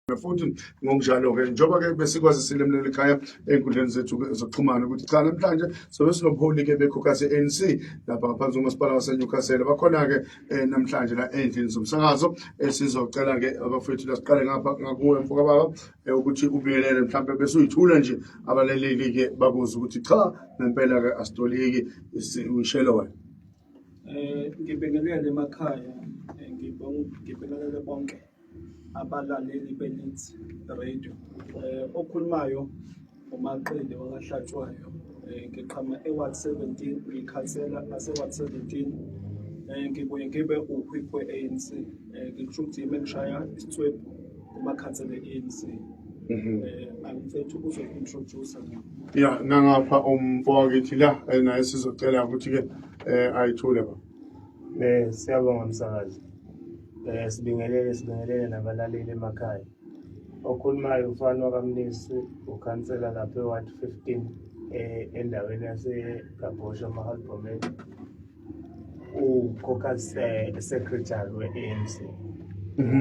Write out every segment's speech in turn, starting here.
Futhi ngokunjalo-ke, njengoba-ke besikwazisile mlelo ekhaya ey'nkundleni zethu zokuxhumana ukuthi cha, namhlanje sobe sinobuholi-ke bekhokhasi ANC lapha ngaphansi komasipala waseNewcastle. Bakhona-ke namhlanje la ey'ndlini zomsakazo. Sizocela-ke abafowethu la, siqale ngapha ngakuwe mfokababa, ukuthi ubiyelele mhlawumbe bese uyithula nje, abalaleli-ke bakuze ukuthi cha, ngempela-ke asitoliki, uyishelo wena. Ngibingelele emakhaya, ngibingelele bonke abalaleli beLeeds Radio. Okhulumayo uMaqili wakaHlatshwayo. Ngiqhamuka eWard 17, ngikhansela lase-Ward 17. Ngibuye ngibe u-whip we-ANC. Ngisho ukuthi yimi engishaya isitswebhu kumakhansela e-ANC. Angifethu uzo-introduce mina. Ya, nangapha umfowethu la, naye sizocela ukuthi-ke ayithule ba. Siyabonga msakazi. Sibingelele nabalaleli emakhaya. Okhulumayo ufana wakaMnisi, ukhansela lapha eWard 15 endaweni yaseGabhosha Mahalbomeni. U-caucus secretary we-ANC.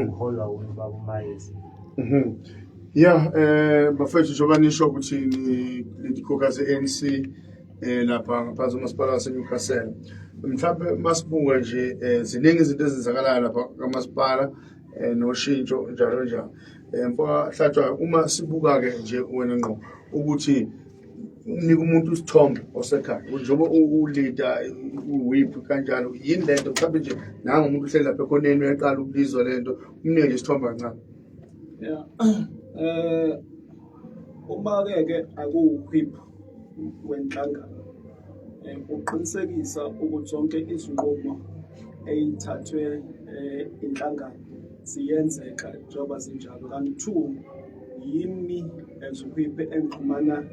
Uholwa ubaba uMayezi. Ya, bafethu, njengoba nisho ukuthi ni caucus ANC lapha ngaphansi komasipala waseNewcastle. Mhlawumbe masibuka nje, ziningi izinto ezenzakalayo lapha kamasipala, noshintsho njalo njalo. Mfoka Hlatshwayo, uma sibuka ke nje wena ngqo ukuthi unika umuntu isithombe osekhaya njengoba u-leader, u-whip kanjalo, yini lento mhlawumbe nje nangu umuntu uhleli lapha ekhoneni uyaqala ukulizwa lento, umnike nje isithombe kancane? Yeah. Uma ke ke akuwu-whip wenhlangano, uqinisekisa ukuthi zonke izinqumo eyithathwe inhlangano ziyenzeka njengoba zinjalo. Kanti two, yimi as whip engixhumana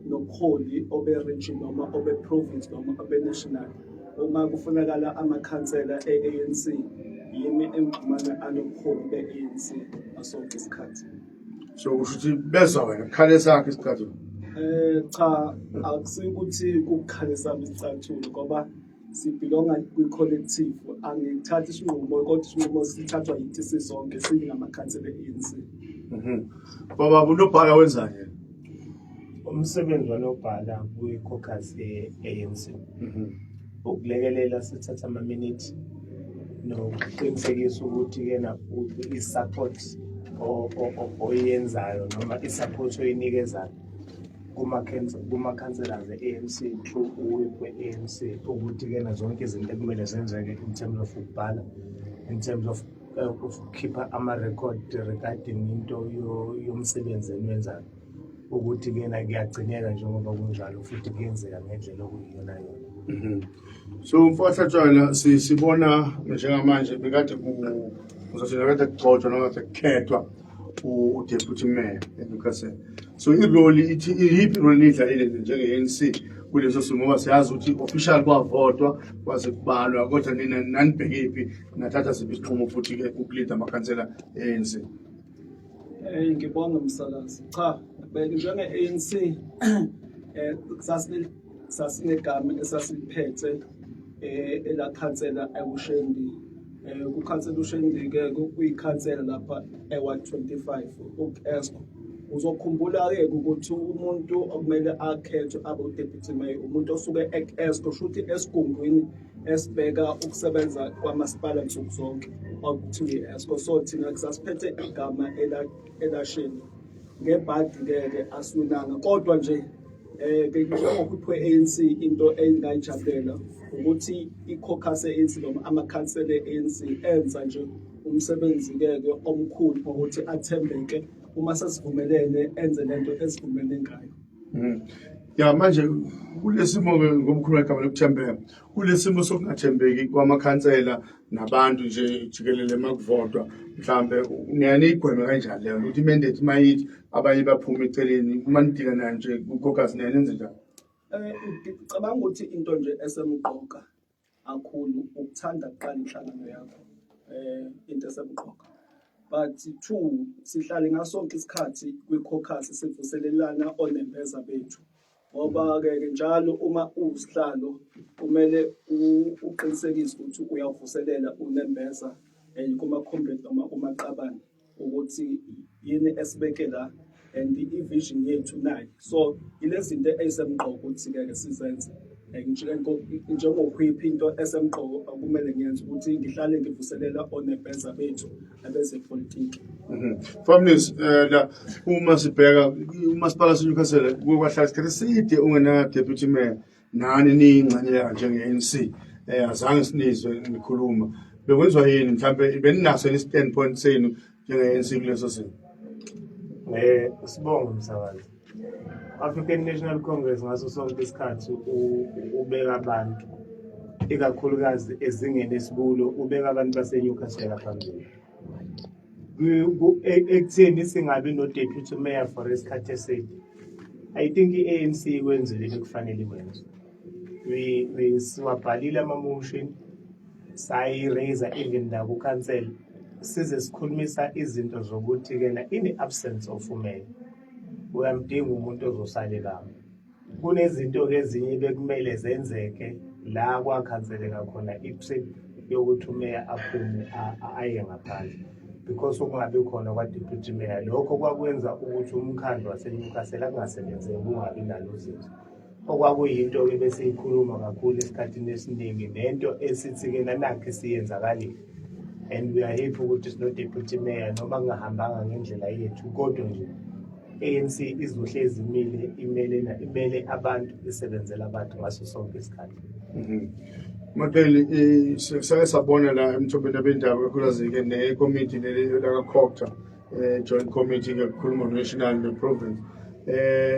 nobuholi obe-region noma obe-province noma obe-national. Uma kufunakala amakhansela e-ANC, yimi engixhumana anobuholi be-ANC ngasonke isikhathi. So kusho ukuthi bezwa wena kukhale sakho isicathulo? Cha, akusikuthi kukhale sami isicathulo, ngoba si-belonga kwi-collective. Angithathi isinqumo, kodwa isinqumo sithathwa yithi sisonke singamakhansela e-ANC. Baba, unobhala wenzani? Umsebenzi wanobhala kwi-caucus ye-ANC ukulekelela sithatha ama-minute nokuqinisekisa ukuthi-kena i-support oyenzayo noma i-support oyinikezayo kuma-councillors e-ANC through u-whip we-ANC, ukuthi-kena zonke izinto ekumele zenzeke in terms of ukubhala, in terms of ukukhipha ama-record regarding into yomsebenzi eniwenzayo, ukuthi-kena kuyagcineka njengoba kunjalo futhi kuyenzeka ngendlela okuyiyona yona. So mfowethu, sibona njengamanje bekade ku uzothi kade kugcotshwa noma kade kukhethwa u-deputy mayor eNewcastle. So i-role ithi iyiphi role niyidlalile njenge-ANC kuleso simo, ngoba siyazi ukuthi official kwavotwa kwaze kubalwa, kodwa nina nanibhekephi, nathatha siphi isinqumo futhi-ke uku-leada amakhansela e-ANC? Ngibonga umsakazi. Cha, beke njenge-ANC sasinegama esasiliphethe elakhansela eUshendi. Kukhansela uShendi ke kuyikhansela lapha eWard 25 uESCO. Uzokhumbula ke ukuthi umuntu okumele akhethwe abe u-deputy mayor umuntu osuke e-EXCO, shuthi esigungwini esibheka ukusebenza kwamasipala nsuku zonke okuthiwa i-EXCO. So thina kusasiphethe igama elaShendi. Ngebhadi ke asiwinanga, kodwa nje njengokuthi we-ANC into engayijabulela ukuthi i-caucus e-ANC noma amakhansela e-ANC enza nje umsebenzi ke omkhulu ngokuthi athembeke uma sesivumelene, enze lento esivumelene ngayo. Ya, manje kulesimo ke, ngokukhuluma igama lokuthembeka, kulesimo sokungathembeki kwamakhansela nabantu nje jikelele makuvotwa, mhlambe niyaniyigweme kanjani leyo ukuthi i-mandate mayithi abanye baphuma eceleni uma ni-deala nayo nje ku-caucus, niyanenze njani? Ngicabanga ukuthi into nje esemqoka kakhulu ukuthanda kuqala inhlangano yakho, into esemqoka. But two, sihlale ngasonke isikhathi kwi-caucus sivuselelana onembeza bethu, ngoba-ke ke njalo uma uwusihlalo kumele uqinisekise ukuthi uyawuvuselela unembeza kuma-comrade noma kumaqabane. Ukuthi yini esibeke la and i-vision yethu nayo. So ilezi zinto ezisemqoka ukuthi-ke sizenze. Njengokhwiphi into esemqoka okumele ngiyenze ukuthi ngihlale ngivuselela onebheza bethu abezepolitiki. Families, la uma sibheka umasipala waseNewcastle, kuke kwahlala isikhathi eside ungena deputy mayor, nani niyingxenye yayo njenge-ANC, azange sinizwe nikhuluma. Bekwenziwa yini? Mhlambe beninaso yini standpoint senu njenge-ANC kuleso simo? Sibonge umsakazi. African National Congress ngaso sonke isikhathi ubeka abantu, ikakhulukazi ezingeni esikulo, ubeka abantu baseNewcastle phambili. Ekutheni singabi no-deputy mayor for isikhathi eside, I think i-ANC ikwenzile bekufanele ikwenze. We siwabhalile ama-motion, sayi-raise even la ku-council, size sikhulumisa izinto zokuthi-ke na in the absence of umeya uyamdinga umuntu ozosala ebamba. Kunezinto-ke ezinye bekumele zenzeke la kwakhanseleka khona i-trip yokuthi umeya aphume aye ngaphandle because ukungabi khona kwa-deputy mayor. Lokho kwakwenza ukuthi umkhandlu waseNewcastle akungasebenzeki, kungabi nalo uzinzo, okwakuyinto-ke besiyikhuluma kakhulu esikhathini esiningi, nento esithi-ke nanakho isiyenzakalile. And we are happy ukuthi sino-deputy mayor, noma kungahambanga ngendlela yethu, kodwa nje ANC izohlezi imile, imele imele abantu, isebenzela abantu ngaso sonke isikhathi. Maqeli, sake sabona la emthobeni abendaba, kakhulukazi-ke nekomiti leli laka-COGTA, joint committee ke kukhuluma national ne-province.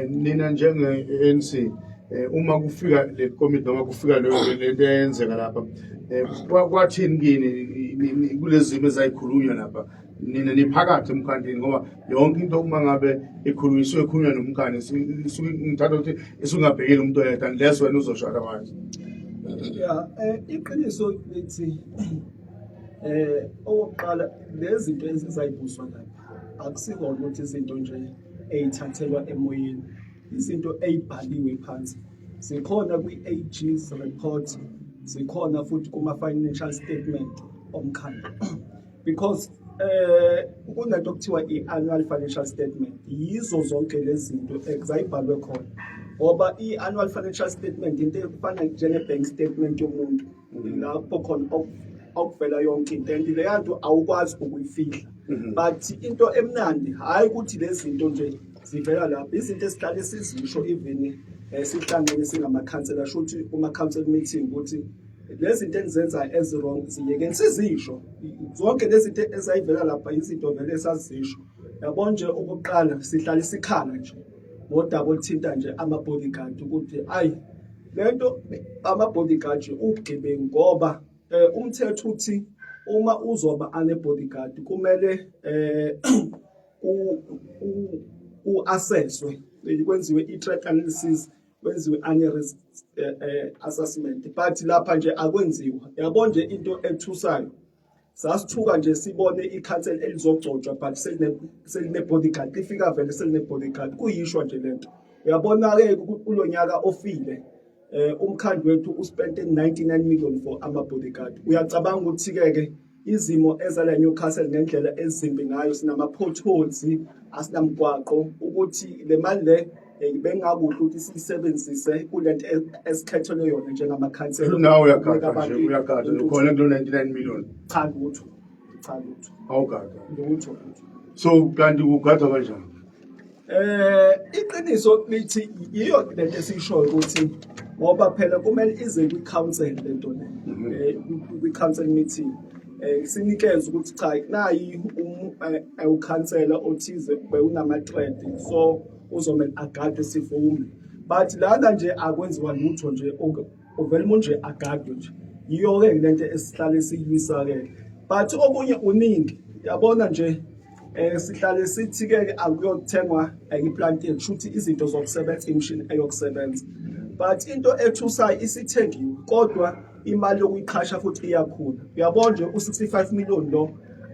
Nina njenge-ANC, uma kufika le komiti noma kufika leyo lento eyenzeka lapha, kwathini kini kulezi zimo ezayikhulunywa lapha? Nina niphakathi emkhandlini, ngoba yonke into uma ngabe ikhulunywa isuke ikhulunywa nomkhandlu, isuke, ngithanda ukuthi isuke ingabhekile umuntu oyedwa unless wena uzosho otherwise. Ya, iqiniso lithi okokuqala lezi zinto ezizayibuzwa lapha akusikona ukuthi izinto nje eyithathelwa emoyeni, izinto eyibhaliwe phansi, zikhona kwi-AG's report, zikhona futhi kuma-financial statement omkhandlu, because kunento okuthiwa i-annual financial statement. Yizo zonke lezi zinto ezayibhalwe khona, ngoba i-annual financial statement into efana njenge-bank statement yomuntu, lapho khona okuvela yonke into, and leya nto awukwazi ukuyifihla. But into emnandi, hhayi ukuthi lezi zinto nje zivela lapho, izinto esihlale sizisho even sihlangene singamakhansela, sho ukuthi kuma-council meeting, ukuthi lezi zinto enizenzayo ezi-wrong ziyekeni, sizisho zonke lezi zinto ezayivela lapha, izinto vele esazisho. Yabo nje, okokuqala sihlale sikhala nje ngodaba oluthinta nje ama-bodyguard, ukuthi ayi, lento ama-bodyguard nje ubugebengu, ngoba umthetho uthi uma uzoba ane-bodyguard kumele u-assesswe, kwenziwe i-threat analysis, kwenziwe ane-risk assessment, but lapha nje akwenziwa. Yabo nje, into ethusayo, sasithuka nje sibone ikhansela elizogcotshwa but seline bodyguard, lifika vele seline bodyguard, kuyishwa nje lento. Uyabona-ke, kulo nyaka ofile umkhandlu wethu uspente 99 million for ama bodyguard. Uyacabanga ukuthi ke ke izimo ezala Newcastle ngendlela ezimbi ngayo, sinama potholes, asinamgwaqo, ukuthi le mali le bengakuhle ukuthi siyisebenzise kulento esikhethelwe yona njengamakhansela. Nawe uyagada nje, uyagada khona kulo 99 million? Cha, lutho, cha, lutho. Awugada? Lutho, lutho. So kanti kugadwa kanjani? Iqiniso lithi yiyo lento esiyishoyo ukuthi ngoba phela kumele ize kwi-council lento le, kwi-council meeting sinikeze ukuthi cha, nayi ukhansela othize bewunama-threat, so uzomele agade, sivume. But lana nje akwenziwa lutho nje, uvele umuntu nje agadwe nje. Yiyo-ke lento esihlale siyilwisa-ke. But okunye uningi, yabona nje, sihlale sithi ke akuyothengwa iplant yethu, shuthi izinto zokusebenza, imishini eyokusebenza, but into ethusayo isithengiwe kodwa imali yokuyiqhasha futhi iyakhula. Uyabona nje, u65 million lo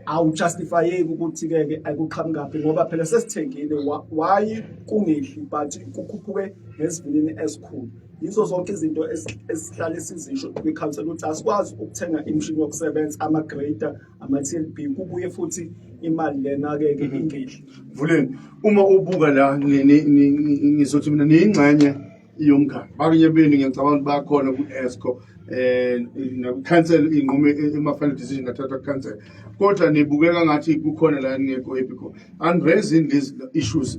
awujustifyeki ukuthi ke ke akuqhamukaphi, ngoba phela sesithengile, why kungehli but kukhuphuke ngesivinini esikhulu? Yizo zonke izinto esihlale sizisho kwi-council ukuthi asikwazi ukuthenga imishini yokusebenza, ama-grader, ama-TLB, kubuye futhi Imali lena ke ke ingehli. Vuleni, uma ubuka la, ngizothi mina niyingxenye yomkhandlu, bakunye benu ngiyacabanga ukuthi bakhona ku-Esco nakwi-council, inqume ema-final decision athathwa ku-council, kodwa nibukeka ngathi kukhona la ningekho happy khona. Unraising these issues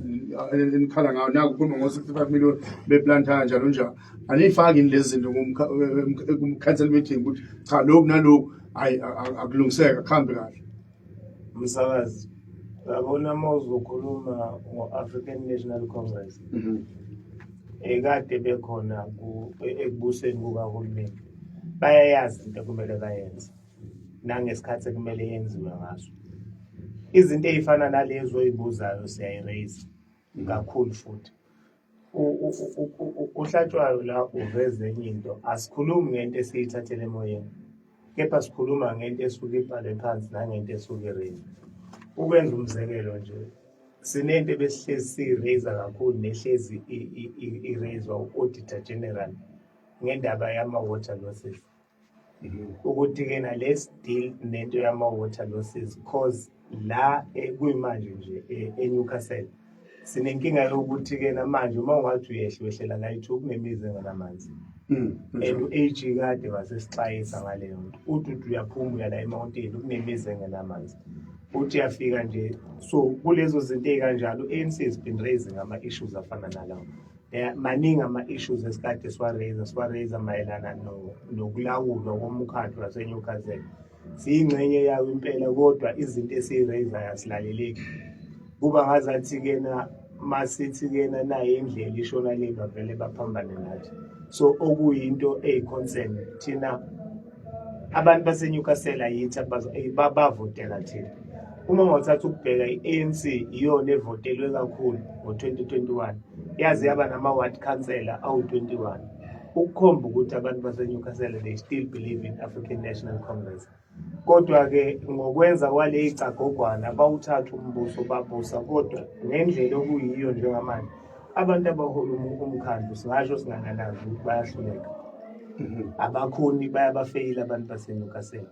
enikhala ngawo, nakukhuluma ngo-65 million beplanta njalo njalo, aniyifaki yini lezi zinto kum-council meeting ukuthi cha, lokhu nalokhu hayi, akulungiseka, kuhambe kahle? Msakazi, uyabona uma uzokhuluma ngo-African National Congress, ekade bekhona ekubuseni kukahulumeni, bayayazi into ekumele bayenze nangesikhathi ekumele yenziwe ngaso. Izinto ey'fana nalezo oyibuzayo siyayi-raise kakhulu, futhi uHlatshwayo la uveze enye into. Asikhulumi ngento esiyithathele emoyeni, kepha sikhuluma ngento esuke ibhalwe phansi nangento esuke i-raise. Ukwenza umzekelo nje, sinento ebesihlezi siyi-raise kakhulu nehlezi i-raiswa u-Auditor General ngendaba yama-water losses, ukuthi-ke na let's deal nento yama-water losses, cause la kuyimanje nje eNewcastle sinenkinga yokuthi-ke namanje uma ungathi uyehla, wehlela la ithu kunemizi engenamanzi. And u-AG kade wasesixwayisa ngaleyo nto, uthi uthi uyaphuma uya la e-mountain, kunemizi engenamanzi, uthi uyafika nje. So kulezo zinto ey'kanjalo, u-ANC has been raising ama-issues afana nalawo. Maningi ama-issues esikade siwa-raise mayelana nokulawulwa komkhandlu waseNewcastle. Siyingxenye yawo impela, kodwa izinto esiyi-raise asilaleleki, kuba ngazathi-ke na masithi-ke na nayo indlela ishona le, bavele baphambane nathi. So okuyinto eyi-concern thina abantu baseNewcastle, ayithi bavotela thina. Uma ungathatha ukubheka, i-ANC iyona evotelwe kakhulu ngo-2021, yaze yaba nama-ward councillor awu-21, ukukhomba ukuthi abantu baseNewcastle, they still believe in African National Congress. Kodwa-ke ngokwenza kwale cagogwana bawuthatha umbuso, babusa, kodwa ngendlela okuyiyo njengamanje, abantu abahola umkhandlu, singasho singananazi ukuthi bayahluleka, abakhoni, bayabafeyila abantu baseNewcastle.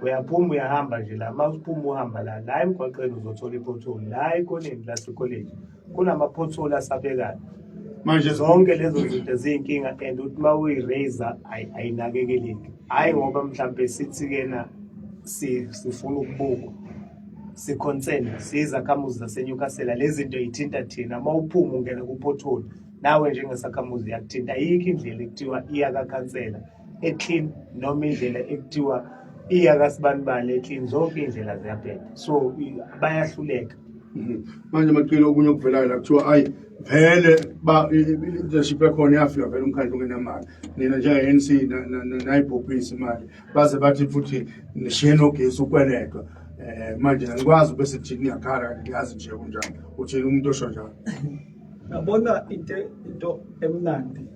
Uyaphuma uyahamba nje la, uma uphuma uhamba la la emgwaqeni, uzothola i-pothole la ekhoneni lasekholeji, kunama-pothole asabekayo. Manje zonke lezo zinto ziyinkinga, and uthi uma uyi-raise ayinakekeleki, hhayi ngoba mhlampe sithi-ke na sifuna ukubukwa, si-concern siyizakhamuzi zaseNewcastle. Lezi zinto yithinta thina. Uma uphuma ungena ku-pothole, nawe njengesakhamuzi yakuthinta. Ayikho indlela ekuthiwa iyakakhansela e-clean noma indlela ekuthiwa iyakasibanibani e-clean, zonke iy'ndlela ziyabheda, so bayahluleka. Manje Maqili, okunye okuvelayo la kuthiwa ayi vele ba i-leadership yakhona yafika vele umkhandlu ungenamali, nina njenge-ANC nayibhubhisa imali, baze bathi futhi nishiye nogesi ukweletwa. Manje anikwazi bese thini niyakhala kanti niyazi nje kunjani. Uthini umuntu osho njalo? Yabona, into emnandi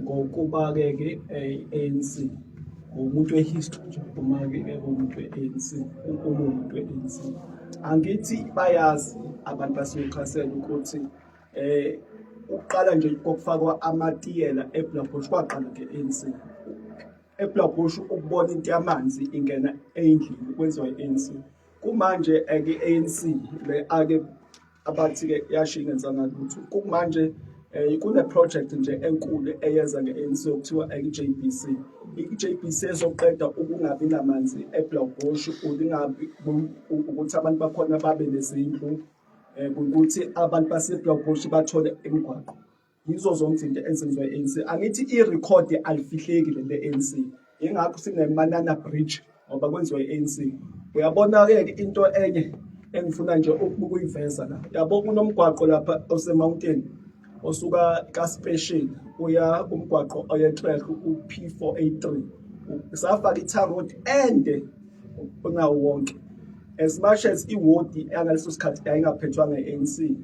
ngokuba ke ke ANC, umuntu we-history nje, uma ke umuntu we-ANC, uma umuntu we-ANC, angithi bayazi abantu baseNewcastle ukuthi uqala nje kokufakwa amatiyela eBlackbush kwaqala nge-ANC. eBlackbush ukubona into yamanzi ingena endlini kwenziwa i-ANC. Kumanje ke i-ANC le ake abathi-ke yasho ingenzanga lutho. Kumanje kune project nje enkulu eyeza nge-ANC okuthiwa i-JBC. I-JBC ezoqeda ukungabi namanzi eBlackbush, ukungabi ukuthi abantu bakhona babe nezindlu, ukuthi abantu baseBlackbush bathole imigwaqo. Yizo zonke izinto ezenziwa i-ANC. Angithi i-record alifihleki le le-ANC, ingakho sineManana Bridge, ngoba kwenziwa i-ANC. Uyabona-ke, into enye engifuna nje ukuyiveza la, yabo, kunomgwaqo lapha ose-mountain osuka ka-special uya kumgwaqo oye-track u-P483, safaka i-tar road ende onawo wonke. As much as iwodi yangaleso sikhathi yayingaphethwanga i-ANC,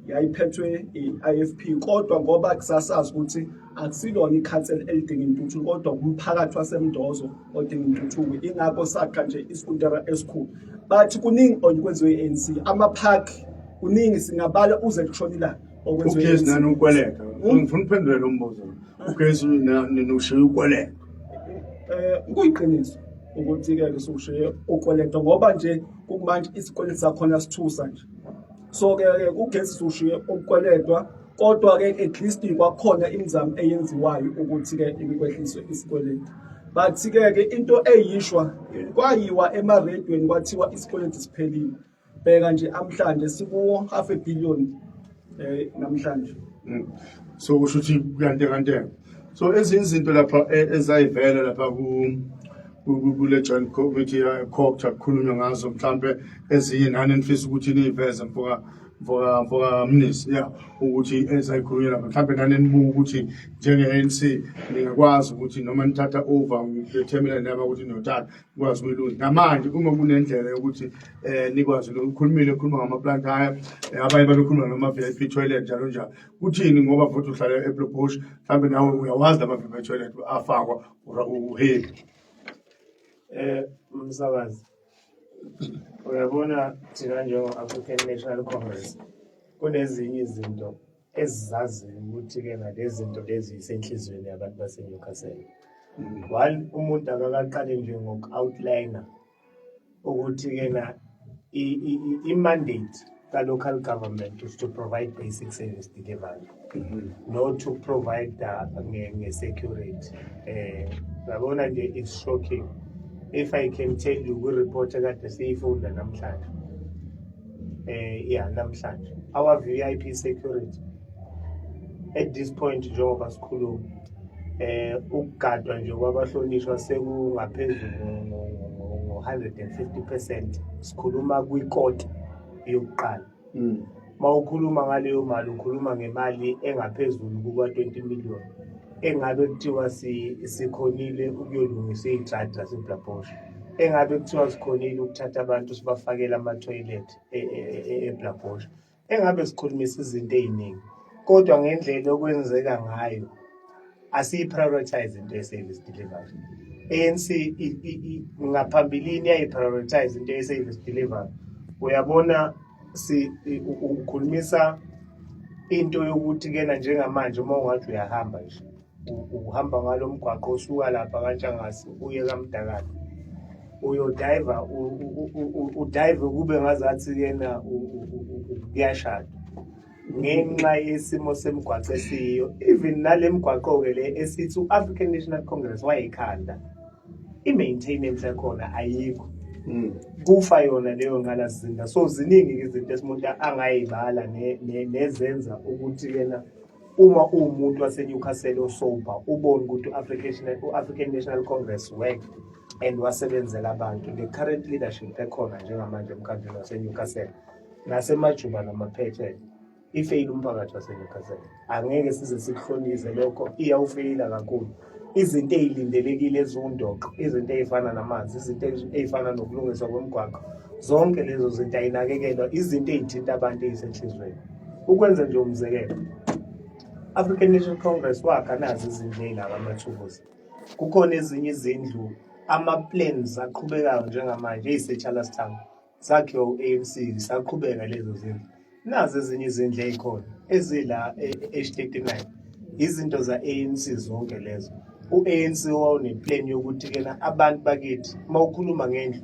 yayiphethwe i-IFP, kodwa ngoba kusasazi ukuthi akusilona ikhansela elidinga intuthuko, kodwa umphakathi waseMndozo odinga intuthuko, ingakho sakha nje isikuntera esikhulu. Bathi kuningi okwenziwe i-ANC, ama-park kuningi, singabala uze kushona ilanga okwenziwe Ugesi i-ANC. Nani ukweleta, ngifuna uphendule lo mbuzo, ugesi noshiye ukweleta. Kuyiqiniso ukuthi ke siwushiye ukweleta, ngoba nje Kumanje isikweletu sakhona sithusa nje. So ke ke ugesi sushiye ukukweletwa, kodwa ke at least kwakhona imizamo eyenziwayo ukuthi ke ikwehliswe isikweletu. But ke ke into eyishwa, kwayiwa emaredweni kwathiwa isikweletu siphelile. Bheka nje amhlanje sikuwo half a billion namhlanje. So kusho ukuthi kuyantekanteka. So ezinye izinto lapha ezayivela lapha kule joint committee ya COGTA kukhulunywa ngazo, mhlambe ezinye nani nifisa ukuthi niyiveze, mfoka Mnisi, yeah, ukuthi ezayikhulunywa lapha mhlambe nani nibuka ukuthi njenge-ANC ningakwazi ukuthi noma nithatha over le terminal naba ukuthi niyothatha nikwazi ukuyilungisa namanje uma kunendlela yokuthi nikwazi ukhulumile, ukhuluma ngama-plant hire, abanye babekhuluma noma-VIP toilet njalo njalo. Kuthini ngoba futhi uhlala eBlaauwbush, mhlawumbe nawe uyawazi lama-VIP toilet afakwa uhappy? Msakazi, uyabona thina njengo-African National Congress kunezinye izinto esizaziyo ukuthi-ke nalezi zinto lezi isenhliziyweni yabantu baseNewcastle. One, umuntu akakaqali nje ngoku-outline ukuthi-ke na i-mandate ka-local government is to provide basic service delivery, not to provide nge-security. Uyabona nje, it's shocking if I can tell you kwi-report ekade siyifunda namhlanje, yeah, namhlanje, our VIP security at this point, njengoba sikhuluma, ukugadwa nje kwabahlonishwa sekungaphezulu ngo-150%, sikhuluma kwikota yokuqala. Mawukhuluma ngaleyo mali, ukhuluma ngemali engaphezulu kuka-20 million engabe kuthiwa sikhonile ukuyolungisa iy'tradi zaseBlaauwbush, engabe kuthiwa sikhonile ukuthatha abantu sibafakele ama-toilet eBlaauwbush, engabe sikhulumisa izinto ey'ningi. Kodwa ngendlela okwenzeka ngayo, asiyi-prioritize into ye-service delivery. ANC ngaphambilini yayi-prioritize into ye-service delivery. Uyabona, si ukhulumisa into yokuthi kena njengamanje uma ungathi uyahamba nje, uhamba ngalo mgwaqo osuka lapha kaNtshangase uye kaMdakane, uyodiva, udive kube ngazathi kena kuyashada ngenxa yesimo semigwaqo esiyiyo. Even nale migwaqo-ke le esithi u-African National Congress wayikhanda, i-maintenance yakhona ayikho, kufa yona leyo ngqalasizinda. So ziningi-ke izinto esimuntu angayibala nezenza ukuthi kena uma uwumuntu waseNewcastle osoba ubone ukuthi u-African National Congress worked and wasebenzela abantu. The current leadership ekhona njengamanje emkhandlwini waseNewcastle nasemajuba namaphethelo ifeyile umphakathi waseNewcastle. Angeke size sikuhlonize lokho, iyawufeyila kakhulu. Izinto ey'lindelekile eziwundoqo, izinto ey'fana namanzi, izinto ey'fana nokulungiswa kwemigwaqo, zonke lezo zinto ayinakekelwa, izinto ey'thinta abantu ey'senhliziyweni. Ukwenza nje umzekelo, African National Congress wakha nazi izindlu ey'laba amathukuzi. Kukhona ezinye izindlu, ama-plans aqhubekayo njengamanje ey'se-Charlestown, zakhiwa u-ANC, zisaqhubeka lezo zindlu. Nazi ezinye izindlu ey'khona ezila e-H39, izinto za-ANC zonke lezo. U-ANC wawune-plan yokuthi-kena abantu bakithi, uma ukhuluma ngendlu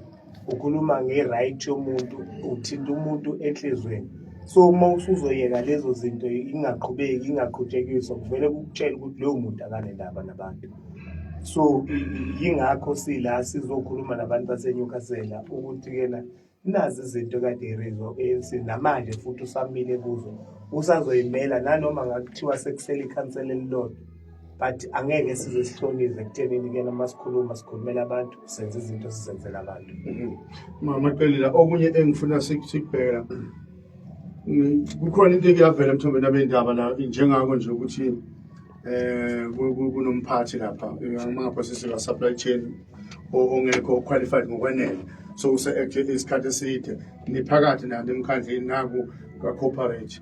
ukhuluma nge-right yomuntu, uthinta umuntu enhlizweni. So uma usuzoyeka lezo zinto ingaqhubeki, ingaqhutshekiswa, kuvele kukutshela ukuthi loyo muntu akanendaba nabantu. So yingakho sila sizokhuluma nabantu baseNewcastle ukuthi-kena nazi izinto kade i-raise u-ANC, namanje futhi usamile kuzo, usazoyimela nanoma ngakuthiwa sekusele ikhansela elilodwa. But angeke size sihlonize ekuthenini-ke noma sikhuluma sikhulumela abantu, senze izinto sizenzela abantu. Mama Qelela, okunye engifuna sikubheka, kukhona into ekuyavela emthombeni abendaba la njengako nje ukuthi kunomphathi lapha mangaphosisi ka supply chain ongekho qualified ngokwanele, so use isikhathi eside niphakathi nani emkhandlini naku ka corporate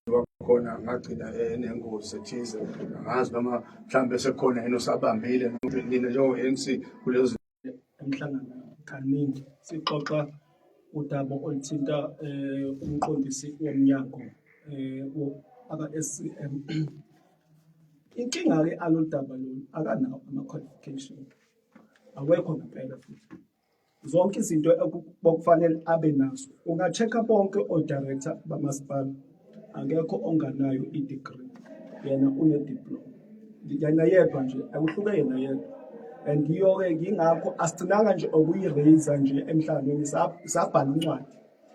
wakhona ngagcina enengozi ethize. Angazi noma mhlawumbe sekukhona yena osabambile nina njengo-ANC kulezo. Emhlangano kaningi sixoxa udaba oluthinta umqondisi womnyango aka SCM. Inkinga ke alolu daba lolu, akanawo ama qualification, awekho ngempela futhi. Zonke izinto okufanele abe nazo. Unga-check-a bonke o-director bamasipala, akekho onganayo i-degree, yena une-diploma. Yena yedwa nje, akuhluke yena yedwa. And yiyo-ke yingakho asigcinanga nje okuyi-raise nje emhlanganweni, sabhala incwadi,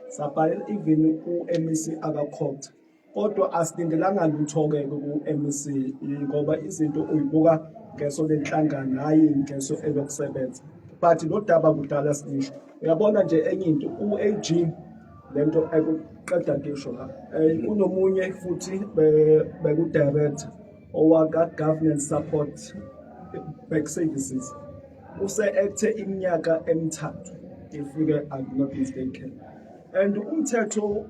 sabhalela even u-MEC akaCogta. Kodwa asilindelanga lutho-ke ku-MEC ngoba izinto uyibuka ngeso lenhlangano, hhayi ngeso elokusebenza. But lo daba kudala silisho. Uyabona nje enye into, u-AG lento ekuqeda ngisho la. Kunomunye futhi beku-director owaka-governance support back services. Use-acte iminyaka emithathu, if-ke I'm not mistaken. And umthetho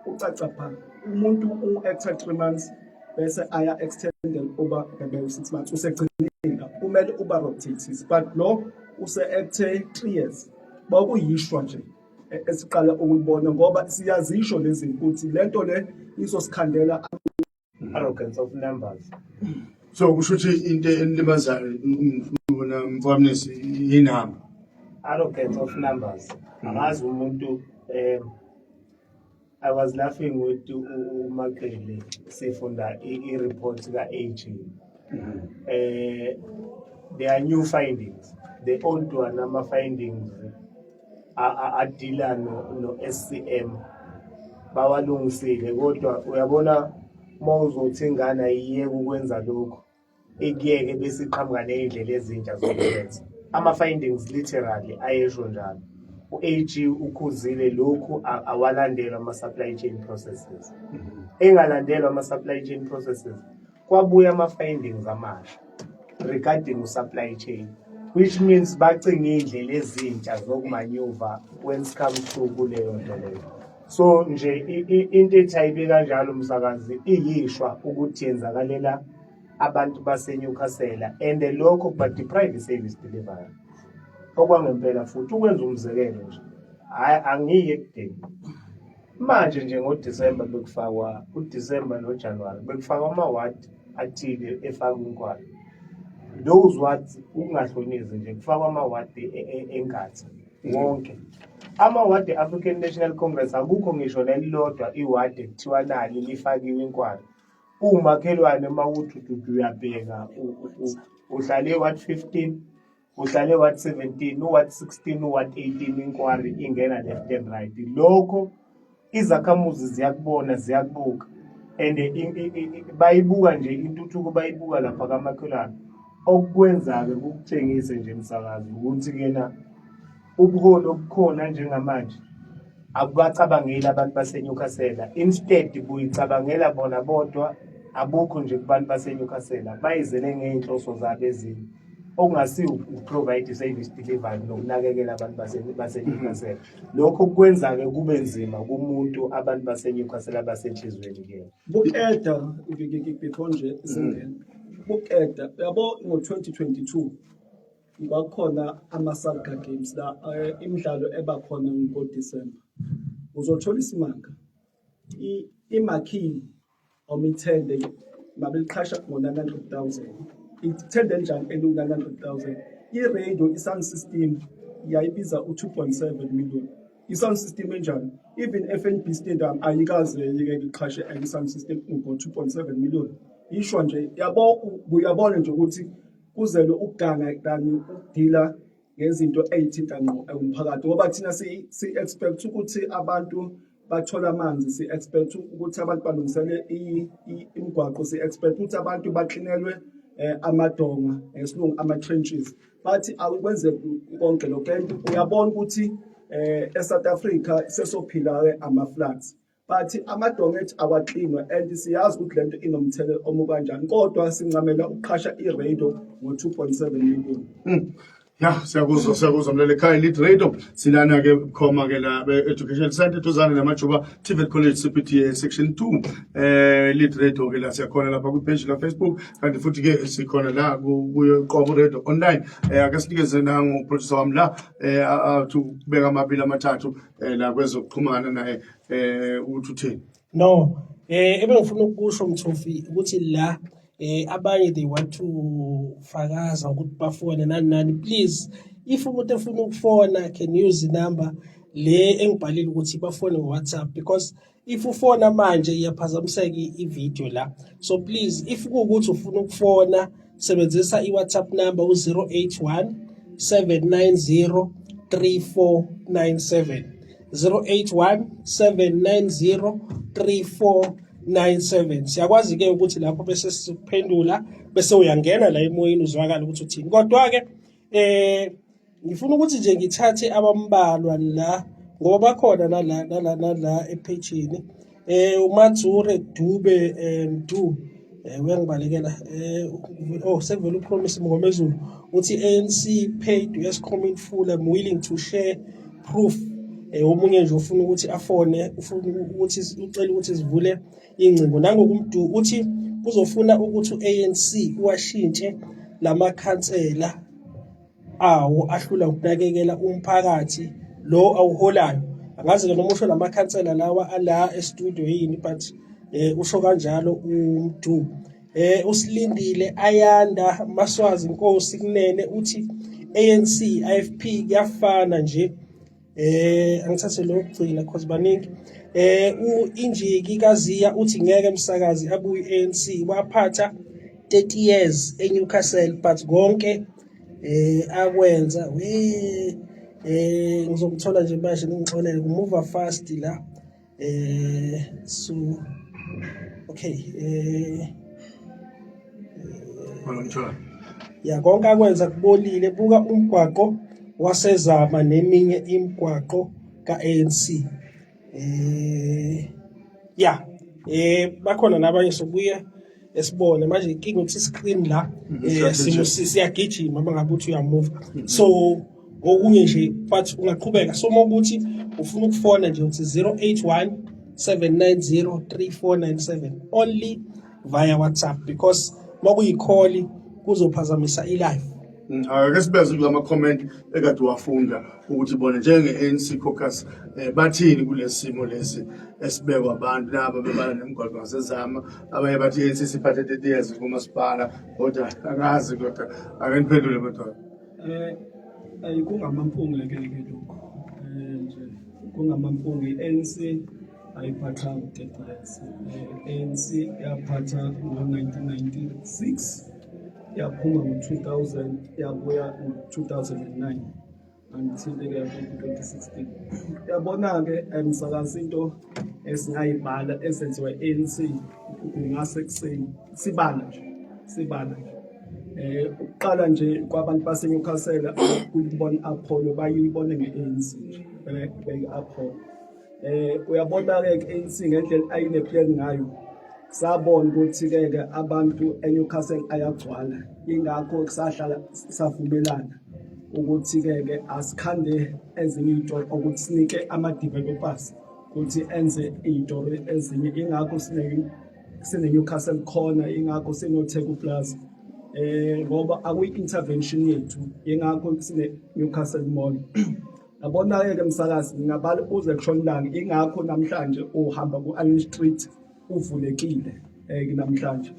ucaca bha, umuntu u-acta 3 months bese aya extended uba ebe 6 months, usegcinile kumele uba rotate, but lo use-acte 3 years. Bakuyishwa nje esiqala ukuyibona ngoba siyazisho lezi ukuthi lento le izosikhandela. Arrogance of numbers. So kusho ukuthi into enilimazayo wena mfowamnisi yinamba. Arrogance of numbers. Angazi umuntu, I was laughing with uMaqele sifunda i-report ka-AG. There are new findings. The old one, ama findings adila no SCM bawalungisile, kodwa uyabona uma uzothi ingane ayiyeke ukwenza lokho, ikuyeke bese iqhamuka ney'ndlela ezintsha zokwenza. Ama-findings literally ayesho njalo. U-AG ukhuzile lokhu, awalandelwa ama-supply chain processes. Engalandelwa ama-supply chain processes, kwabuya ama-findings amasha regarding u-supply chain, which means bacinga iy'ndlela ezintsha zokumanyuva when it comes to kuleyo nto leyo. So nje into ethi ayibe kanjalo, umsakazi, iyishwa ukuthi yenzakalela abantu baseNewcastle, and lokho kuba deprive service delivery okwangempela. Futhi ukwenza umzekelo nje, hhayi, angiye ekudeni manje nje, ngoDisemba bekufakwa, uDisemba noJanuwari bekufakwa amawadi athile efakwa inkwali. Those wards, ukungahlonizi nje, kufakwa amawadi eNkatha wonke, amawadi e-African National Congress, akukho ngisho nelilodwa iwadi ekuthiwa nali lifakiwe inkwali. Umakhelwane uma uthi ududu uyabheka, uhlale ward 15, uhlale ward 17, uward 16, uward 18, inkwari ingena left and right. Lokho izakhamuzi ziyakubona, ziyakubuka, and bayibuka nje intuthuko, bayibuka lapha kamakhelwane. Okukwenza-ke kukutshengise nje, msakazi, ukuthi-kena ubuholi obukhona njengamanje abubacabangeli abantu baseNewcastle, instead buyicabangela bona bodwa. Abukho nje kubantu baseNewcastle, bayizele ngey'nhloso zabo ezinye okungasiwo ukuprovide i-service delivery nokunakekela abantu baseNewcastle. Lokho kwenza-ke kube nzima kumuntu abantu baseNewcastle abasenhliziyweni kuyena. Buqeda before nje singena, buqeda, yabo, ngo-2022 kwakukhona ama-Salga Games la, imidlalo ebakhona ngoDisemba. Uzothola isimanga, i-marquee noma ithende babeliqhasha ngo-900,000. Ithende elinjani eliwu-900,000? I-radio, i-sound system yayibiza u-2.7 million. I-sound system enjani? Even FNB Stadium ayikaze yike iqhashe i-sound system ngo-2.7 million. Isho nje, yabo, uyabona nje ukuthi kuzelwe ukuganga than ukudila ngezinto ey'thinta ngqo umphakathi, ngoba thina si-expect ukuthi abantu bathola amanzi, si-expect ukuthi abantu balungisele imigwaqo, si-expect ukuthi abantu baklinelwe amadonga, ngesilungu ama-trenches, bathi awukwenze konke lokho. And uyabona ukuthi eSouth Africa sesophila-ke ama-floods, but amadonga ethu awaklinwa, and siyazi ukuthi lento inomthelela omu kanjani, kodwa sincamela ukuqhasha i-radio ngo-2.7 million. Ya, siyakuzwa, siyakuzwa mlaleli ekhaya. Lead Radio silana ke khoma ke la Education Center duzane namajuba TVET College CPTA section 2. Lead Radio ke la siyakhona lapha ku page la Facebook, kanti futhi ke sikhona la kuyo qobo radio online. Ake sinikeze nangu producer wami la athi kubeka amabili amathathu la kwezokuxhumana naye ukuthi uthini. No, ebengifuna ukusho, Mthofi, ukuthi la abanye they want to fakaza ukuthi bafone nani nani. Please, If umuntu efuna ukufona, can use number le engibhalile ukuthi bafone ngo-WhatsApp, because if ufona manje iyaphazamiseka i-video la. So please, if kuwukuthi ufuna ukufona, sebenzisa i-WhatsApp number u-081 790 3497, 081 790 3497. Siyakwazi ke ukuthi lapho bese sikuphendula, bese uyangena la emoyeni, uzwakala ukuthi uthini. Kodwa ke ngifuna ukuthi nje ngithathe abambalwa la, ngoba bakhona nala nala nala ephejini. UMatsure Dube, Mdu, uyangibalekela. Oh, sekuvela uPromise Mngomezulu, uthi ANC paid Eskom in full, I'm willing to share proof. Omunye nje ufuna ukuthi afone, ufuna ukuthi ucela ukuthi sivule ingcingo. Nangokumdu uthi kuzofuna ukuthi uANC uwashintshe lamakhansela awo ahlula ukunakekela umphakathi lo awuholayo. Angazi ke noma usho lamakhansela lawa ala e-studio yini, but usho kanjalo uMdu. Usilindile Ayanda Maswazi Nkosi Kunene uthi ANC IFP kuyafana nje. Angithathe lo kugcina cause baningi. Uinjiki kaZiya uthi ngeke umsakazi abuye ANC, waphatha 30 years eNewcastle, but konke akwenza we ngizomthola nje manje, ningixolele, ku-move fast la. So okay. Ngomthola. Ya, konke akwenza kubolile, buka umgwaqo wasezama neminye imigwaqo ka-ANC. Ya, bakhona nabanye, sobuye esibone manje. Inkinga ukuthi screen la simo siyagijima uma ngabe uthi uya-move, so okunye nje, but ungaqhubeka. So uma ukuthi ufuna ukufona nje, uthi 081 790 3497, only via WhatsApp, because makuyi-call kuzophazamisa i-live. Ake sibeze kulama comment ekade wafunda ukuthi bona njenge-ANC caucus bathini kulesimo lesi esibekwa abantu naba bebala nemigwaqo ngasezama. Abanye bathi i-ANC siphathe 30 years kumasipala, kodwa angazi, kodwa ake niphendule madoda. Ayikungamampunge ke ke lokho. Nje kungamampunge, i-ANC ayiphathanga 30 years. ANC yaphatha ngo-1996, yaphuma ngo-2000, yabuya ngo-2009 until ke ku-2016. Yabona-ke emsakazi, into esingayibhala ezenziwa i-ANC kungase kuseni sibala nje, sibala nje. Ukuqala nje kwabantu baseNewcastle ukubona Apollo, bayibone nge-ANC nje, beke Apollo. Uyabona ke ANC ngendlela ayine plan ngayo, sabona ukuthi ke ke abantu eNewcastle ayagcwala, ingakho sahlala savumelana ukuthi ke ke asikhande ezinye iy'toro ukuthi sinike ama-developers ukuthi enze iy'toro ezinye. Ingakho sine Newcastle khona, ingakho sino-Theku Plaza, ngoba akuyi-intervention yethu, ingakho sine Newcastle Mall. Yabona-ke ke msakazi, ngingabala uze kushona ilanga. Ingakho namhlanje uhamba ku-Allen Street uvulekile namhlanje.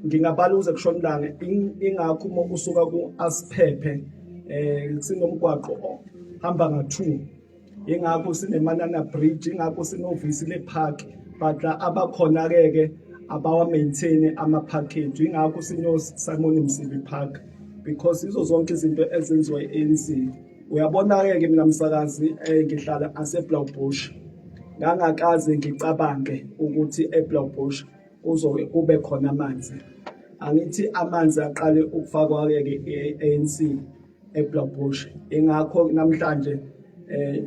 Ngingabala uze kushona ilanga. Ingakho uma usuka ku-Asiphephe sinomgwaqo hamba nga-2, ingakho sineManana Bridge, ingakho sinoVisile Park, but la abakhona-ke ke abawa-maintain ama-park ethu. Ingakho sino-Simon Msibi Park, because izo zonke izinto ezenziwa i-ANC. Uyabona-ke ke mina msakazi, ngihlala aseBlaauwbush, ngangakaze ngicabange ukuthi eBlaauwbush kuzoke kube khona amanzi. Angithi amanzi aqale ukufakwa-ke ke i-ANC eBlaauwbush, ingakho namhlanje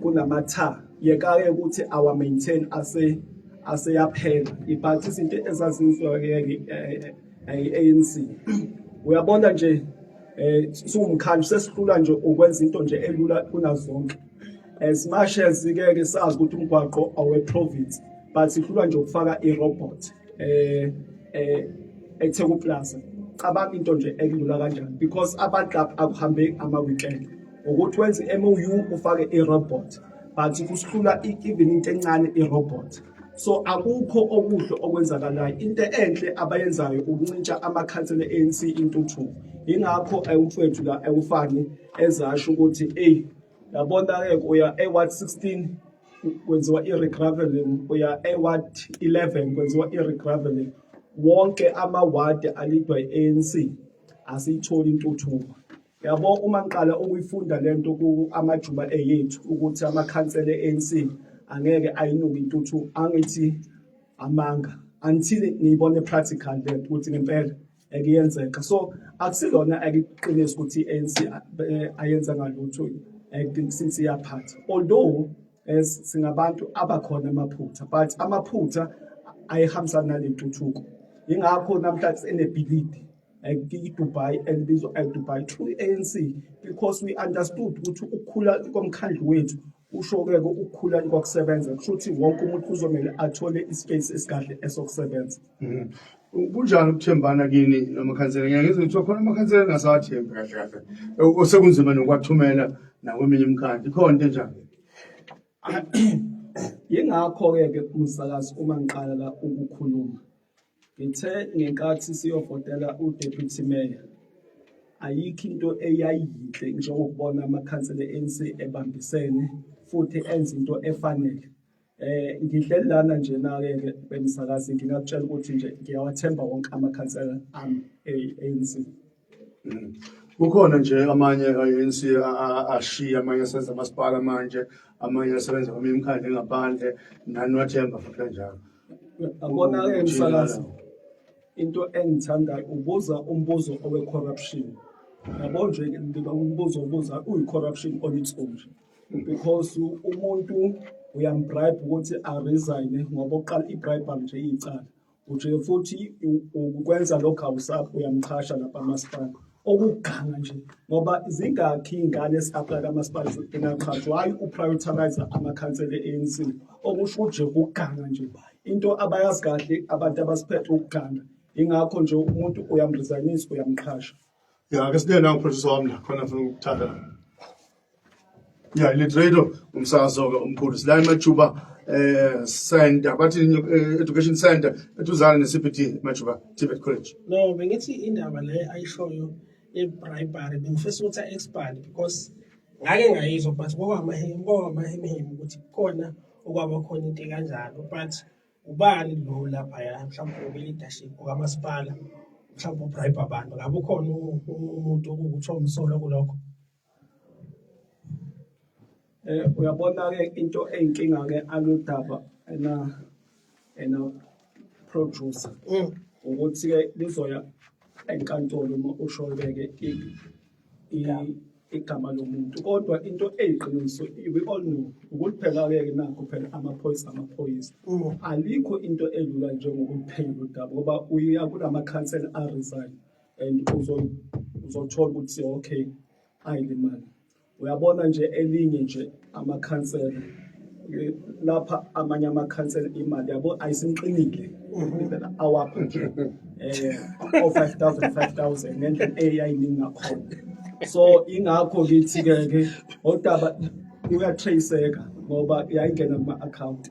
kunamatha. Yeka-ke ukuthi awa maintain, ase aseyaphela, but izinto ezazenziwa-ke i-ANC, uyabona nje, siwumkhandlu sesihlula nje ukwenza into nje elula kunazonke. As much as ke ke sazi ukuthi umgwaqo awe province, but sihlulwa nje ukufaka i-robot eTheku Plaza. Cabanga into nje ekulula kanjani, because abantu lapha akuhambeki ama weekend, ukuthi wenze i-MOU ufake i-robot, but kusihlula even into encane, i-robot. So akukho okuhle okwenzakalayo. Into enhle abayenzayo ukuncintsha amakhansela e-ANC intuthuko. Ingakho umfowethu la ewufani ezasho ukuthi eyi yabona-ke uya e-ward 16 kwenziwa i-regraveling, uya e-ward 11 kwenziwa i-regraveling. Wonke amawadi alidwa i-ANC asiyitholi intuthuko. Yabo uma ngiqala ukuyifunda lento ku amajuba eyethu ukuthi amakhansela e-ANC angeke ayinuke intuthu, angithi amanga until ngiyibone practical lento ukuthi ngempela ekuyenzeka. So akusilona akuqinisa ukuthi i-ANC ayenza ngalutho since iyaphatha, although as singabantu abakhona amaphutha, but amaphutha ayehambisana nalentuthuko. Ingakho namhlanje enebhilidi iDubai elibizwa iDubai through i-ANC, because we understood ukuthi ukukhula komkhandlu wethu kusho-ke ukukhula kwakusebenza, kusho ukuthi wonke umuntu kuzomele athole ispace esikahle esokusebenza. Kunjani ukuthembana kini namakhansela? Ngiye ngizwe kuthiwa khona amakhansela engasawathembi kahle kahle, osekunzima nokwathumela nakweminye imikhandlu. Ikhona into enjalo? Yingakho-ke ke umsakazi uma ngiqala la ukukhuluma ngithe ngenkathi siyovotela u-deputy mayor, ayikho into eyayiyinhle njengokubona amakhansela e-ANC ebambisene futhi enza into efanele. Ngihleli lana nje na-ke ke bemsakazi, ngingakutshela ukuthi nje ngiyawathemba wonke amakhansela ami e-ANC. Kukhona nje amanye ANC ashiya, amanye asebenza amasipala manje, amanye asebenza kweminye imikhandlu engaphandle, nani wathemba futhi kanjalo. Yabona-ke msakazi, into engithandayo ubuza umbuzo owe-corruption. Yabo nje lo umbuzo ubuza uyi-corruption on its own nje. Because umuntu uyambribe ukuthi a-resign, ngoba oqala i-bribery nje iyicala. Uje futhi ukwenza lokho awusaphi uyamqhasha lapha amasipala. Okuganga nje ngoba zingakhi iy'ngane esi-apply kamasipala engaqhashwa, hhayi uprioritize amakhansela e-ANC. Okusho ukuthi nje ukuganga nje. Into abayazi kahle abantu abasiphethe ukuganga. Ingakho nje umuntu uyamresignisa uyamqhasha. Ya, ake sibuye nangu producer wami la khona afuna ukuthatha la. Ya, Litrado umsakazo ke omkhulu. Sila eMajuba center, bathi education center eduzane ne-CPT Majuba TVET College. No, bengithi indaba le ayishoyo ye-bribery bengifisa ukuthi a-expand, because ngake ngayizwa but kwakamahemuhemu ukuthi kukhona okwaba khona into ekanjalo, but ubani lo laphaya mhlawumbe okwi-leadership okamasipala mhlawumbe ubribe abantu, ngabe ukhona umuntu okuwukuthi umsolwa kulokho? Uyabona ke into eyinkinga ke aludaba ena producer ukuthi ke lizoya enkantolo uma usho ke igama lomuntu, kodwa into eyiqiniso we all know ukuthi phela ke nakho phela amaphoyisa amaphoyisa alikho into elula njengokuliphenya udaba, ngoba uya kulamakhansela a resign and uzothola ukuthi okay ayilimali. Uyabona nje elinye nje amakhansela lapha, amanye amakhansela imali yabo ayisimqinile awapha nje o 5000 5000 ngendlela eyayiningi ngakhona. So ingakho ngithi ke ke odaba uyatraceka ngoba yayingena kuma account.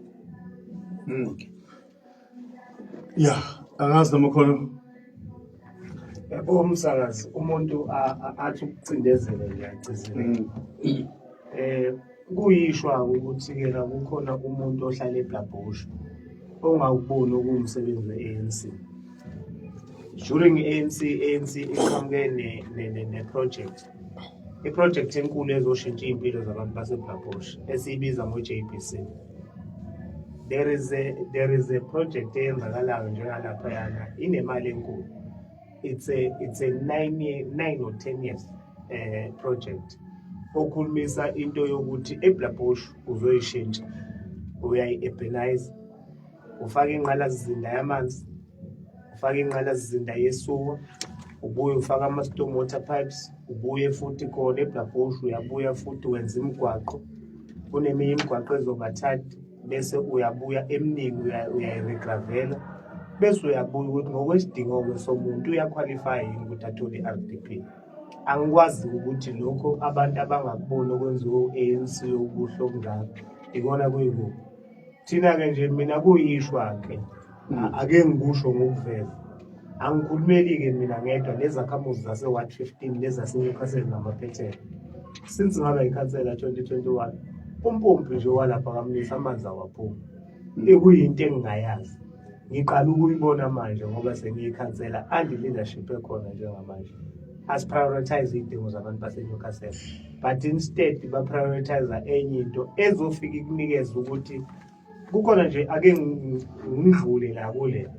Ya, angazi noma khona. Yabo umsakazi, umuntu athi ukucindezela nje agcizelele. Kuyishwa ukuthi ke la kukhona umuntu ohlala eBlabush ongakuboni okuwumsebenzi we-ANC. During i-ANC, ANC iqhamuke ne project. I-project enkulu ezoshintsha iy'mpilo zabantu baseBlabush esiyibiza ngo-JBC. There is a project eyenzakalayo njengalaphayana inemali enkulu. It's a 9 year, 9 or 10 years project okhulumisa into yokuthi eBlabush uzoyishintsha, uyayi-urbanize, ufake ingqalasizinda yamanzi, ufake ingqalasizinda yesuwa, ubuye ufake ama-storm water pipes, ubuye futhi khona eBlabush uyabuya futhi wenza imigwaqo, kuneminye imigwaqo ezoba tarred, bese uyabuya eminingi uyayiregravela, bese uyabuya ukuthi ngokwesidingo-ke somuntu uyaqualify yini ukuthi athole i-RDP. Angikwazi ukuthi lokho abantu abangakuboni okwenziwe u-ANC okuhle okungaka ikona kuyikuphi. Thina-ke nje mina kuyishwa-ke, ake ngikusho ngokuveza. Angikhulumeli-ke mina ngedwa, nezakhamuzi zase-Ward 15 nezaseNewcastle namaphethelo. Since ngaba yikhansela 2021, umpompi nje walapha kaMnisi amanzi awaphumi. Ekuyinto engingayazi. Ngiqala ukuyibona manje ngoba sengiyikhansela and leadership ekhona njengamanje. Asi-prioritize iy'dingo zabantu baseNewcastle. But instead ba-prioritize enye into ezofika ikunikeze ukuthi kukhona nje ake ngidlule la kule.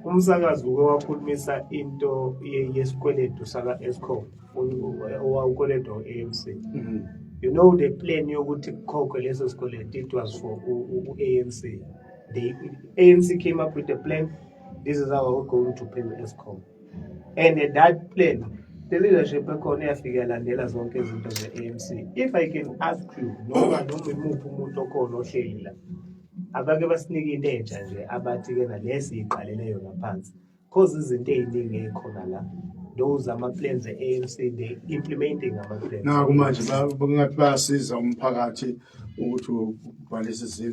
Umsakazi uke wakhulumisa into yesikweletu saka-Eskom owawukweletwa u-ANC. You know the plan yokuthi kukhokhwe leso sikweletu, it was for u-ANC. The ANC came up with a plan. This is how we're going to pay Eskom. And that plan, the leadership ekhona iyafika yalandela zonke izinto ze-ANC. If I can ask you, noma imuphi umuntu okhona ohleli la, abake basinike into entsha nje abathi-ke nale siyiqalele yona phansi. Cause izinto ey'ningi ey'khona la, those ama-plans e-ANC, they implementing ama-plans. Naku manje kungathi bayasiza umphakathi ukuthi ubhalise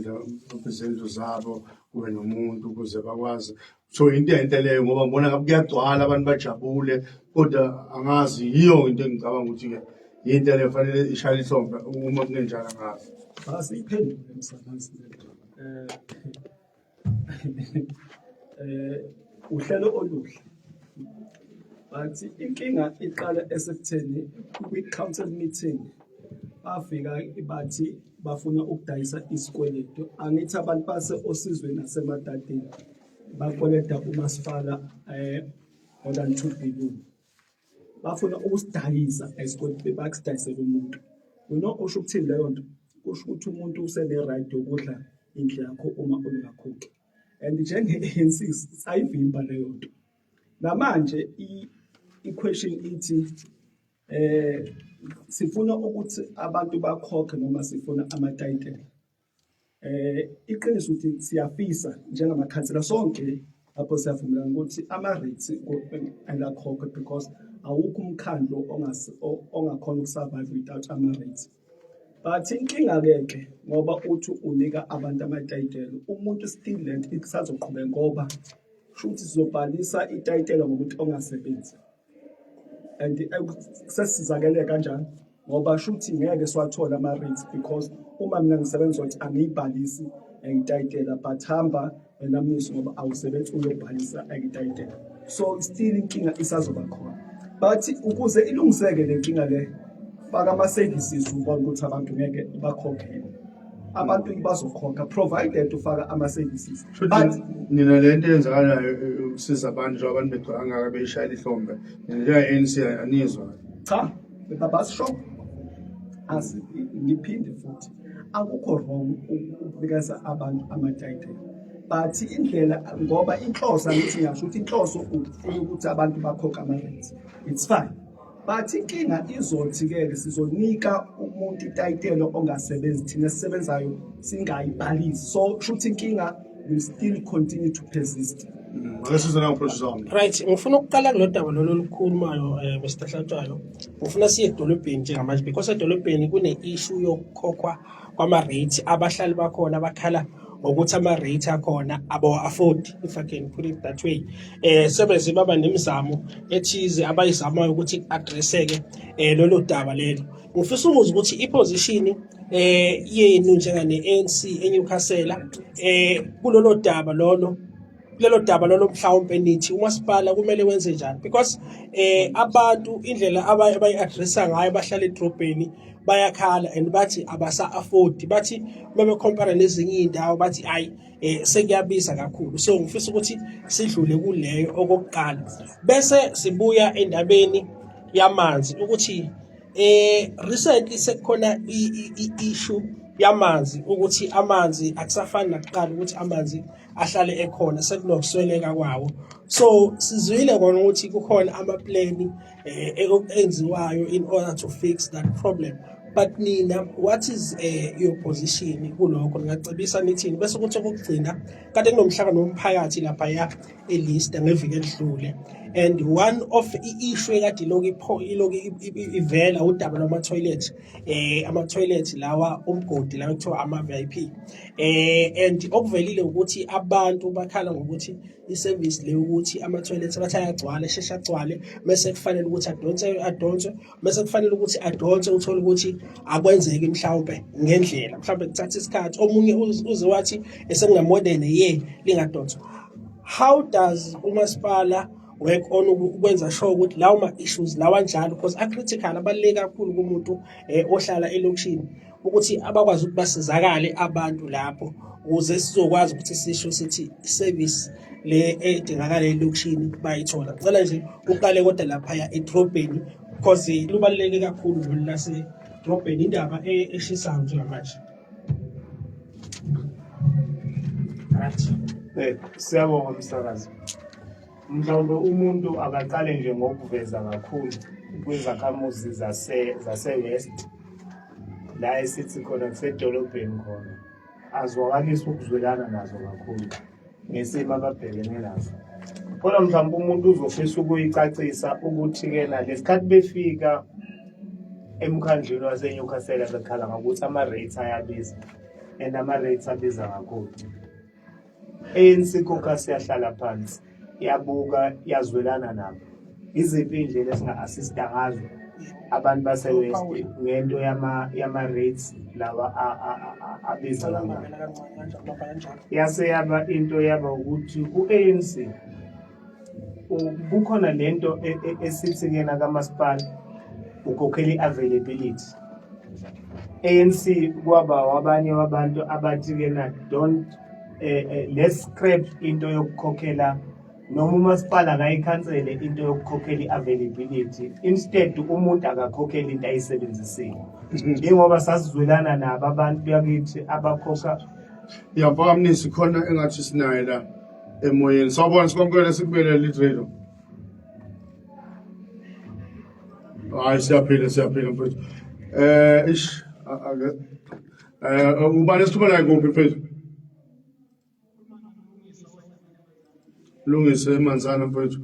izindlu zabo kube nomuntu ukuze bakwazi. So into enhle leyo ngoba ngibona ngabe kuyagcwala abantu bajabule, kodwa angazi yiyo into engicabanga ukuthi-ke yinto leyo fanele ishaye ihlombe uma kungenjalo angazi. Asiyiphendule msakazi lento. Uhlelo oluhle. But inkinga iqala esekutheni kwi-council meeting bafika bathi bafuna ukudayisa isikweletu. Angithi abantu base Osizweni naseMadadeni bakweleta umasipala more than 2 billion. Bafuna ukusidayisa isikweletu, bakusidayisele umuntu. You know usho ukuthini leyo nto? Kusho ukuthi umuntu usene-right yokudla indlu yakho uma ungakhokhi. And njenge-ANC sayivimba leyo nto. Namanje i-question ithi sifuna ukuthi abantu bakhokhe noma sifuna amatayitela. Iqiniso ukuthi siyafisa njengamakhansela sonke lapho siyavumelana ukuthi ama-rates angakhokhwe because awukho umkhandlu ongakhona uku-survive without ama-rates. But inkinga-ke ke ngoba uthi unika abantu amatayitela, umuntu still lento isazoqhubeka ngoba shuthi sizobhalisa itayitela ngomuntu ongasebenzi. And sesizakele kanjani? Ngoba shuthi ngeke siwathole ama-rates because uma mina ngisebenza ukuthi angiyibhalisi itayitela, but hamba wena Mnisi ngoba awusebenzi uyobhalisa itayitela. So still inkinga isazoba khona. But ukuze ilungiseke le nkinga le, faka ama-services ubone ukuthi abantu ngeke bakhokhe. Abantu bazokhokha provided ufaka ama-services. But nina le nto eyenzakalayo ukusiza abantu njengoba abantu begcwala kangaka beyishayela ihlombe, nina njenge-ANC anizwa? Cha, babasho asi ngiphinde futhi akukho wrong ukunikeza abantu amatayitela, but indlela ngoba inhloso angithi ngiyasho ukuthi inhloso ukufuna ukuthi abantu bakhokhe ama-rates, it's fine. But inkinga izothi-ke sizonika umuntu itayitelo ongasebenzi, thina esisebenzayo singayibhalisi, so shuthi inkinga will still continue to persist. Ake size nangu-producer wami. Right, ngifuna ukuqala kulolu daba lolu olukhulumayo Mr Hlatshwayo. Ngifuna siye edolobheni njengamanje because edolobheni kune-issue yokukhokhwa kwama-rate, abahlali bakhona bakhala ngokuthi ama-rate akhona abawa-afford, if I can put it that way. Sebeze baba nemizamo ethize abayizamayo ukuthi ku-addresseke lolo daba lelo. Ngifisa ukuzwa ukuthi i-position yenu njengane-ANC eNewcastle kulolo daba lolo, kulelo daba lolo, mhlawumbe nithi umasipala kumele wenze njani, because abantu indlela abayi-addressa ngayo bahlala edrobheni bayakhala and bathi abasa-afford, bathi bebe-compare nezinye iy'ndawo bathi ayi sekuyabiza kakhulu. So ngifisa ukuthi sidlule kuleyo okokuqala bese sibuya endabeni yamanzi ukuthi recently sekukhona i-issue yamanzi ukuthi amanzi akusafani nakuqala ukuthi amanzi ahlale ekhona, sekunokusweleka kwawo. So sizwile kona ukuthi kukhona ama-plan enziwayo in order to fix that problem, but nina what is your position kulokho, ningacebisa nithini? Bese kuthi okokugcina, kade kunomhlangano womphakathi laphaya eLista ngeviki elidlule. And one of i-issue ekade ilokhu ilokhu ivela udaba lwama-toilet, ama-toilet lawa umgodi lawa ekuthiwa ama-VIP, and okuvelile ukuthi abantu bakhala ngokuthi i-service le ukuthi ama-toilet bathi ayagcwala, esheshe agcwale, mese kufanele ukuthi adonse adonswe, mese kufanele ukuthi adonse, uthole ukuthi akwenzeki mhlawumbe ngendlela, mhlawumbe kuthatha isikhathi. Omunye uze wathi esekuna-more than a year lingadonswa. How does umasipala work on ukwenza sure ukuthi lawo ma-issues lawa njalo, because a-critical, abaluleke kakhulu kumuntu ohlala elokishini, ukuthi abakwazi ukuthi basizakale abantu lapho, ukuze sizokwazi ukuthi sisho sithi i-service le edingakala elokishini bayithola? Ngicela nje uqale kodwa laphaya edrobheni, because lubaluleke kakhulu lolu lasedrobheni, indaba eshisayo njengamanje. Right. Siyabonga umsakazi. Mhlawumbe umuntu akaqale nje ngokuveza kakhulu kwizakhamuzi zase West, la esithi khona kusedolobheni khona, azwakalise ukuzwelana nazo kakhulu ngesimo ababhekene naso. Kodwa mhlawumbe umuntu uzofisa ukuyicacisa ukuthi-ke na lesikhathi befika emkhandlwini waseNewcastle bekhala ngokuthi ama-rates ayabiza, and ama-rates abiza kakhulu. ANC caucus yahlala phansi, yabuka, yazwelana nabo, iziphi iy'ndlela esinga-assista ngazo abantu base-West ngento yama-rates lawa abiza kangaka. Yase yaba into yaba ukuthi u-ANC kukhona lento esithi kena kamasipala ukhokhela i-availability. ANC kwaba wabanye wabantu abathi kena don't let's scrap into yokukhokhela, noma umasipala akayikhansele into yokukhokhela i-availability, instead umuntu akakhokhele into ayisebenzisile, njengoba sasizwelana nabo abantu bakithi abakhokha. Ya, mfokaMnisi, khona engathi sinaye la emoyeni. Sawubona, sikwamukele, sikubele Litrelo. Hayi, siyaphila, siyaphila mfethu. Ish, ake ubani esikhuluma naye, kuphi mfethu? Lungise emanzana mfethu.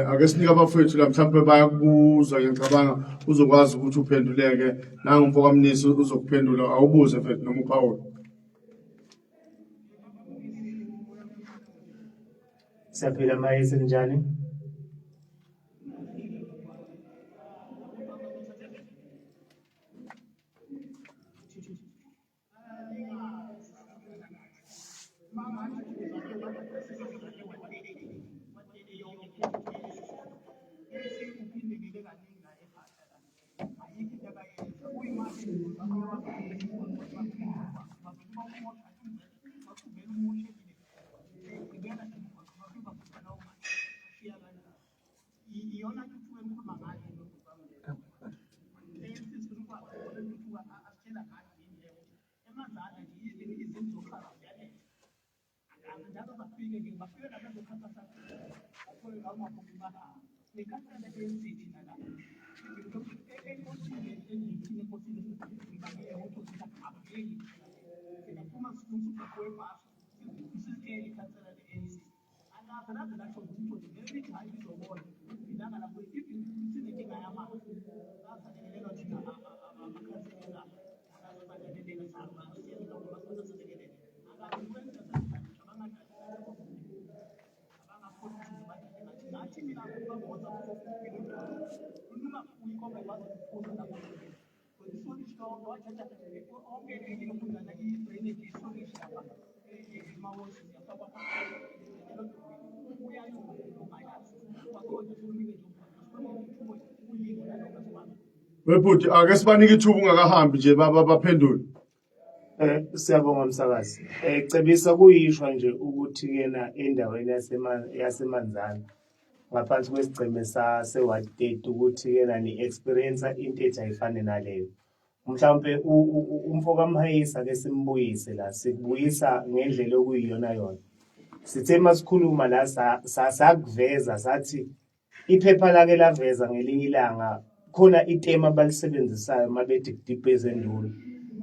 Ake sinike abafethu la, mhlawumbe bayakubuza, ngiyacabanga uzokwazi ukuthi uphenduleke. Nangu mfokaMnisi uzokuphendula, awubuze mfethu noma uPaul. Siyaphila maye, senjani? Webhuti, ake sibanike ithuba ungakahambi nje, baba baphendule. Siyabonga msakazi. Cebisa kuyishwa nje ukuthi kena endaweni yaseManzana ngaphansi kwesigceme sase Ward 30 ukuthi kena ni experience into ethi ayifane naleyo. Mhlawumbe umfo kaMhayisa ke simbuyise la, sikubuyisa ngendlela okuyiyona yona. Sithe masikhuluma la sakuveza sathi iphepha lake laveza ngelinye ilanga khona itema abalisebenzisayo uma bethi kudibha ezenduna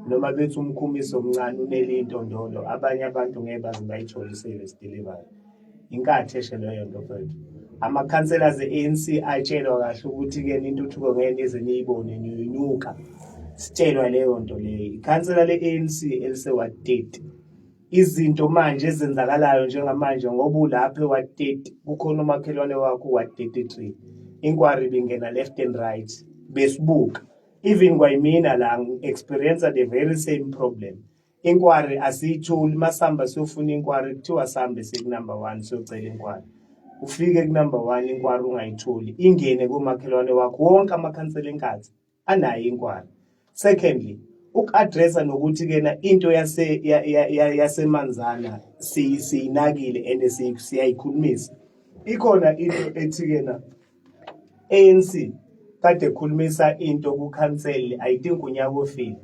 noma bethi umkhumiso omncane unele intondolo, abanye abantu ngeke baze bayithole i-service delivery. Inkathi eshe leyo nto mfethu. Amakhansela ze-ANC atshelwa kahle ukuthi-ke intuthuko ngeke nize niyibone niyoyinuka. Sitshelwa leyo nto leyo. Ikhansela le-ANC elise-ward 30. Izinto manje ezenzakalayo njengamanje ngoba ulapha e-ward 30 kukhona umakhelwane wakho u-ward 33. Inquiry ibingena left and right. Besibuka. Even kwayimina la ngi-experience the very same problem. Inquiry asiyitholi masihamba siyofuna inquiry kuthiwa sihambe siye ku-number one siyocela inquiry. Ufike ku-number one inquiry ungayitholi ingene komakhelwane wakho wonke amakhansela enkathi anayo inquiry. Secondly, uku-addressa nokuthi kena into yase yasemanzana siyinakile and siyayikhulumisa. Ikhona into ethi kena ANC kade ekhulumisa into kukhanseli I think unyaka ofile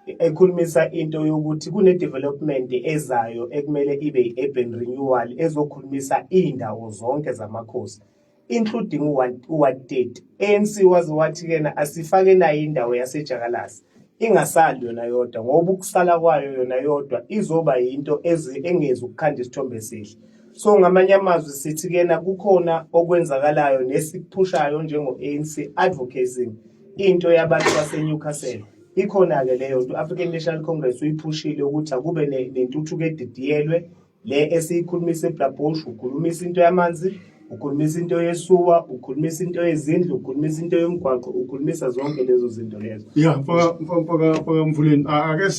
ekhulumisa into yokuthi kune-development ezayo ekumele ibe i-urban renewal ezokhulumisa iy'ndawo zonke zamakhosi including u-ward 30. ANC waze wathi kena asifake nayo indawo yaseJakalasi ingasali yona yodwa ngoba ukusala kwayo yona yodwa izoba yinto engezi ukukhanda isithombe esihle. So ngamanye amazwi sithi kena kukhona okwenzakalayo nesikuphushayo njengo-ANC advocacy into yabantu baseNewcastle. Ikhona-ke leyo nto u-African National Congress uyiphushile ukuthi akube nentuthuko edidiyelwe le esiyikhulumisa eBlabush, ukhulumisa into yamanzi, ukhulumisa into yesuwa, ukhulumisa into yezindlu, ukhulumisa into yomgwaqo, ukhulumisa zonke lezo zinto lezo. Ya, mfaka Mvuleni, ake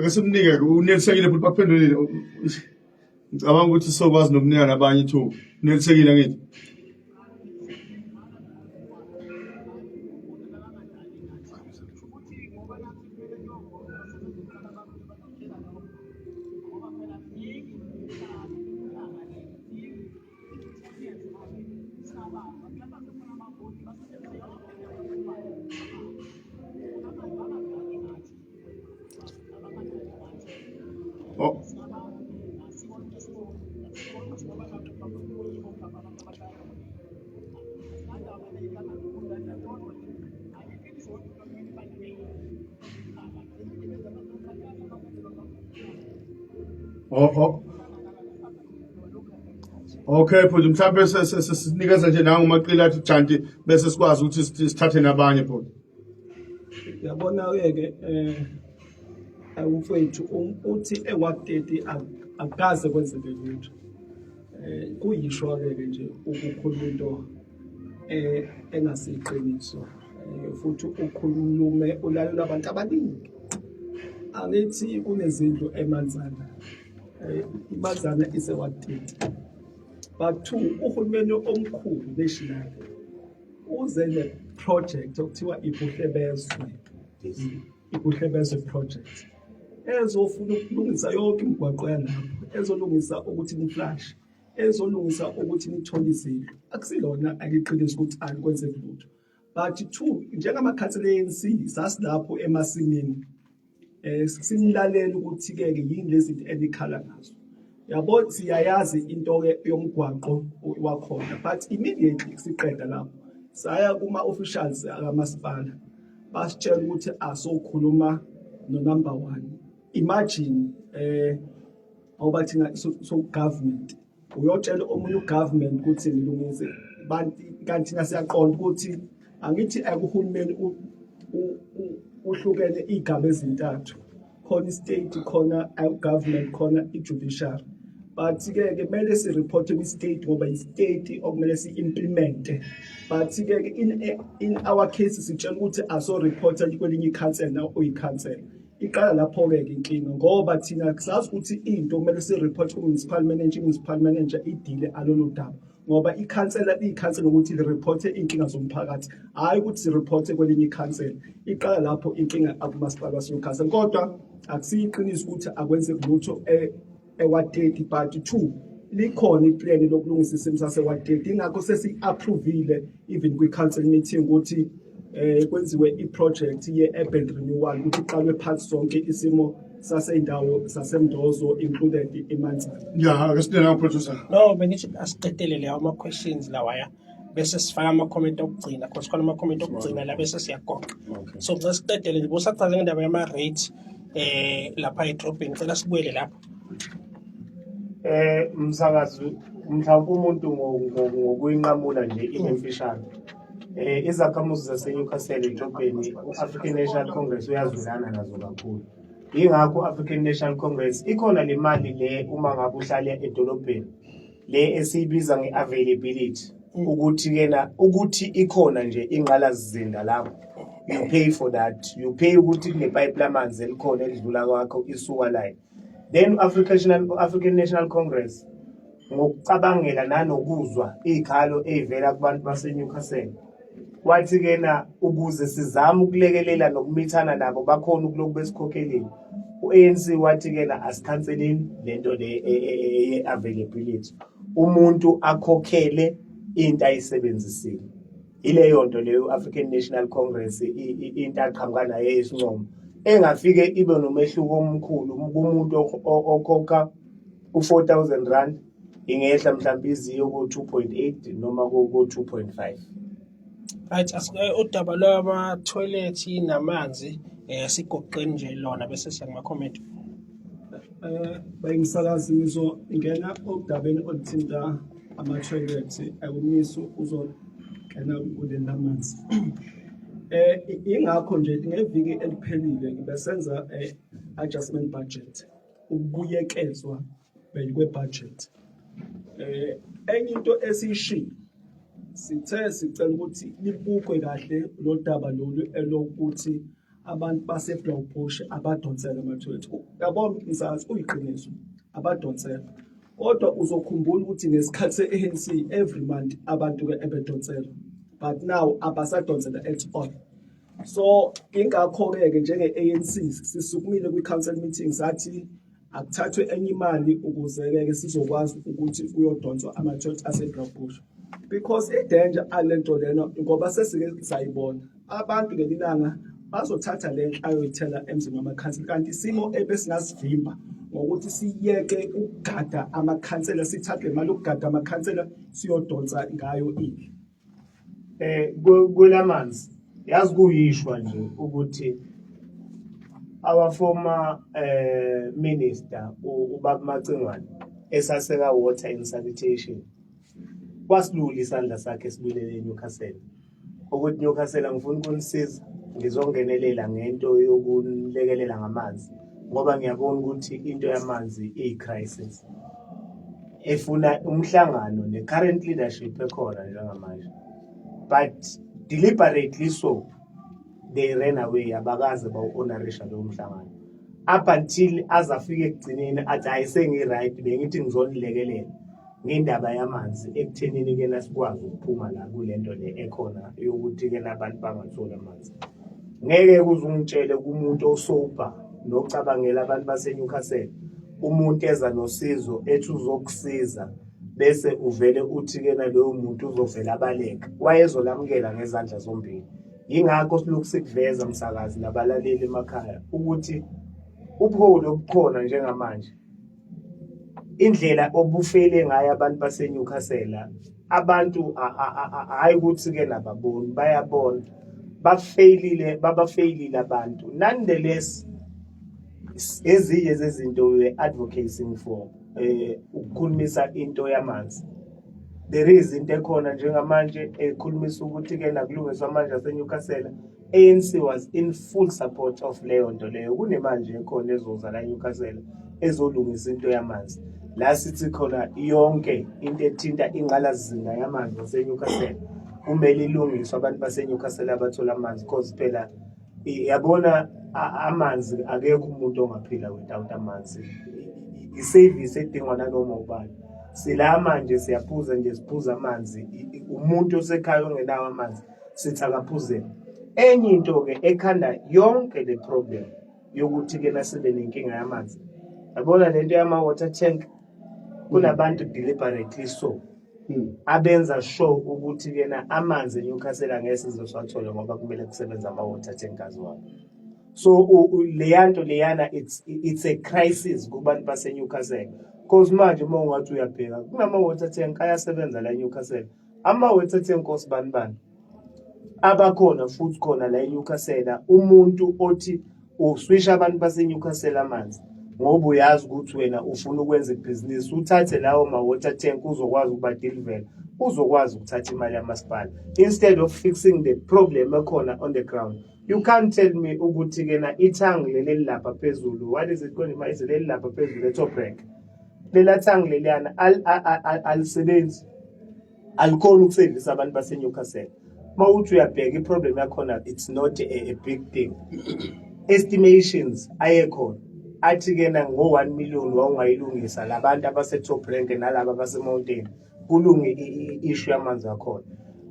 simnike unelisekile futhi bakuphendulile. Ngicabanga ukuthi sokwazi nokunika nabanye ithuba. Unelisekile angithi? Oh. Oh, oh. Okay bhuti mhlawumbe sinikeza nje nangu umaqili athi janti bese sikwazi ukuthi sithathe nabanye bhuti. Yabona-ke ke umfowethu uthi ewa 30 akukaze kwenzeke lutho. Kuyishwa-ke ke nje ukukhuluma into engasiyiqiniso futhi ukhulume ulalela abantu abaningi. Angithi kunezindlu eManzana, iManzana ise-ward 30 but two uhulumeni omkhulu national uze ne-project okuthiwa iBuhlebezwe, iBuhlebezwe project ezofuna ukulungisa yonke imigwaqo yalapho, ezolungisa ukuthi ni-flush, ezolungisa ukuthi nithole izindlu. Akusilona akiqiniso ukuthi alikwenzeki lutho, but two njengamakhansela e-ANC sasilapho emasimini sinilalela ukuthi ke yini lezi zinto enikhala ngazo. Yabo siyayazi into ke yomgwaqo wakhona, but immediately siqeda lapho saya kuma officials akamasipala basitshela ukuthi asokhuluma no number 1. Imagine ngoba thina so government uyotshela omunye ugovernment ukuthi ngilungise bantu, kanti thina siyaqonda ukuthi angithi akuhulumeni uhlukene igaba ezintathu, khona i-state, khona government, khona i-judiciary, but ke kumele si-report kwi-state ngoba i-state okumele si-implemente, but ke in our case sitshela ukuthi aso-reporta kwelinye ikhansela na oyikhansela. Iqala lapho-ke ke inkinga ngoba thina sazi ukuthi into kumele si-report ku-municipal manager, i-municipal manager idile alolu daba ngoba ikhansela liyikhansela ukuthi lireporte iy'nkinga zomphakathi, hhayi ukuthi sireporte kwelinye ikhansela. Iqala lapho inkinga akumasipala waseNewcastle, kodwa akusiyiqiniso ukuthi akwenzeki lutho eWard 30, but two likhona iplani lokulungisa isimo sase-Ward 30, ingakho sesi-approvile even kwi-council meeting ukuthi kwenziwe i-project ye-urban renewal ukuthi iqalwe phansi sonke isimo saseyindawo saseMndozo included iManzana. Ya, ake sidele producer. No, bengithi asiqedele lawo ama-questions lawaya bese sifaka ama-comment okugcina cause khona ama-comment okugcina la bese siyagoqa. So ngicela siqedele nje bosachaze ngendaba yama-rate lapha edrobheni, ngicela sibuyele lapho. Msakazi Mhlawumbe umuntu ngokuyinqamula nje ibe mfishane. Izakhamuzi zaseNewcastle edolobheni, u-African National Congress uyazwelana nazo kakhulu. Yingakho u-African National Congress ikhona le mali le, uma ngabe uhlale edolobheni, le esiyibiza nge-availability, ukuthi kena ukuthi ikhona nje ingqalasizinda lapho, you pay for that, you pay ukuthi kunepipe lamanzi elikhona elidlula kwakho, i-sewer line. Then African National Congress, ngokucabangela nanokuzwa iy'khalo ey'vela kubantu baseNewcastle, wathi kena ukuze sizame ukulekelela nokumithana nabo bakhona ukuloku besikhokhelile, u-ANC wathi kena asikhanseleni lento le ye-availability, umuntu akhokhele into ayisebenzisile. Ileyo nto leyo African National Congress into aqhamuka nayo isincomo engafike ibe nomehluko omkhulu kumuntu okhokha u-4000 rand, ingehla mhlawumbe iziyo ko-2.8 noma ko-2.5. Right, udaba lwama-toilet namanzi, sigoqeni nje lona bese siya kuma-comment. Bayimsakazi, ngizongena odabeni oluthinta ama-toilet, akumiso uzongena kuleli lamanzi. Ingakho nje ngeviki eliphelile besenza adjustment budget, ukubuyekezwa kwe-budget. Enye into esiyishilo, sithe sicela ukuthi libukwe kahle lo daba lolu elokuthi abantu baseBlaauwbusch abadonsela ama-toilet. Yabo msakazi, kuyiqiniso abadonsela, kodwa uzokhumbula ukuthi ngesikhathi se-ANC every month abantu-ke ebedonsela, but now abasadonsela at all. So ingakho-ke ke njenge-ANC sisukumile kwi-council meeting, sathi akuthathwe enye imali ukuze-ke sizokwazi ukuthi kuyodonswa ama-toilet aseBlaauwbusch, because i-danger alento lena, ngoba sesike sayibona abantu ngelilanga bazothatha le nto ayoyithela emzini wamakhansela, kanti isimo ebesingasivimba ngokuthi siyeke ukugada amakhansela, sithathe le mali yokugada amakhansela siyodonsa ngayo indlu. Kwelamanzi, yazi kuyishwa nje ukuthi our former minister ubaba Macingwane esaseka water and sanitation wasilula isandla sakhe sibuyelele eNewcastle ukuthi Newcastle, angifuni ukunisiza, ngizongenelela ngento yokulekelela ngamanzi, ngoba ngiyabona ukuthi into yamanzi iyi-crisis efuna umhlangano ne-current leadership ekhona njengamanje. But deliberately so they ran away, abakaze bawu-honorisha lowo mhlangano up until aze afike ekugcineni athi, "Hayi, sengi-right, bengithi ngizonilekelela ngendaba yamanzi ekuthenini-ke nasikwazi ukuphuma la kule nto le ekhona yokuthi-ke nabantu bangatholi amanzi." Ngeke kuze ungitshele kumuntu osoba nocabangela abantu baseNewcastle, umuntu eza nosizo ethi uzokusiza, bese uvele uthi-ke naloyo muntu uzovela abaleka. Wayezolamukela ngezandla zombili. Yingakho silokhu sikuveza, msakazi nabalaleli emakhaya, ukuthi ubuholi obukhona njengamanje, indlela obufele ngayo abantu baseNewcastle, abantu hhayi ukuthi-ke nababoni, bayabona bafeyilile, babafeyilile abantu. Nonetheless, ezinye zezinto we were advocating for, ukukhulumisa into yamanzi. There is into ekhona njengamanje ekhulumisa ukuthi-ke nakulungiswa amanje aseNewcastle. ANC was in full support of leyo nto leyo. Kunemanje ekhona ezoza la eNewcastle ezolungisa into yamanzi, la sithi khona yonke into ethinta ingqalasizinda yamanzi waseNewcastle kumele ilungiswe, abantu baseNewcastle abathola amanzi, cause phela yabona amanzi, akekho umuntu ongaphila without amanzi. I-service edingwa nanoma ubani. Sila manje siyaphuza nje, siphuza amanzi. Umuntu osekhaya ongenawo amanzi, sithi akaphuzele. Enye into-ke ekhanda yonke le problem yokuthi-ke nasibe nenkinga yamanzi, yabona lento yama-water tank, kunabantu deliberately so abenza sure ukuthi-ke na amanzi eNewcastle angeke size siwathole, ngoba kumele kusebenze ama-water tankers wabo. So leya nto leyana, it's a crisis kubantu baseNewcastle, cause manje uma ungathi uyabheka kunama-water tank ayasebenza la eNewcastle, ama-water tank osibani bani abakhona futhi khona la eNewcastle. Umuntu othi uswisha abantu baseNewcastle amanzi, Ngoba uyazi ukuthi wena ufuna ukwenza ibhizinisi, uthathe lawo ma-water tank uzokwazi ukuba-deliver-ela, uzokwazi ukuthatha imali yamasipala instead of fixing the problem ekhona on the ground. You can't tell me ukuthi-ke na ithangi leli elilapha phezulu, what is it called, is leli lapha phezulu e-top rank, lela thangi leliyana alisebenzi, alikhoni ukusevisa abantu baseNewcastle. Uma uthi uyabheka i-problem yakhona, it's not a big thing. Estimations ayekhona athi-ke na ngo-1 million wawungayilungisa labantu abase-top rank nalaba abase-mountain, kulunge i-issue yamanzi akhona.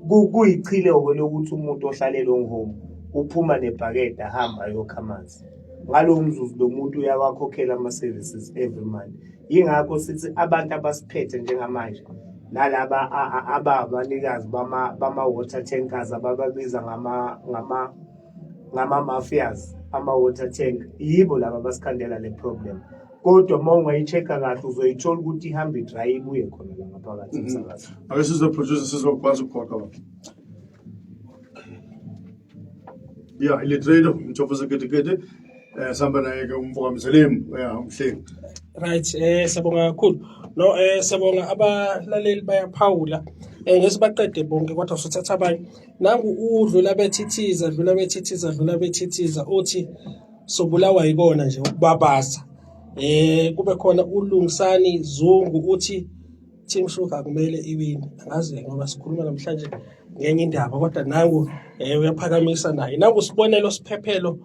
Kuyichile-ke lokuthi umuntu ohlala e-long home uphuma nebhakede ahamba ayokha amanzi. Ngalowo mzuzu lo muntu uyawakhokhela ama-services every month. Yingakho sithi abantu abasiphethe njengamanje nalaba ababanikazi bama-water tankers abababiza ngama-mafias ama-water tank, yibo laba abasikhandela le problem. Kodwa uma ungayi-check-a kahle uzoyithola ukuthi ihamba i-dry ibuye khona la ngaphakathi emsakazweni. Ake sizo-producer sizokwazi ukugoqa baba. Ya, iletrado mthofu seketekete sihamba naye ke umfoka Mzelemu, ya umhlengi. Right, siyabonga kakhulu. No, siyabonga abalaleli bayaphawula. Ngesibaqede bonke kodwa sothatha abanye. Nangu udlula bethithiza, dlula bethithiza, dlula bethithiza uthi sobulawa yikona nje ukubabaza. Kube khona uLungisani Zungu uthi Team Sugar kumele iwine. Angazi ngoba sikhuluma namhlanje ngenye indaba kodwa nangu uyaphakamisa naye. Nangu Sibonelo Siphephelo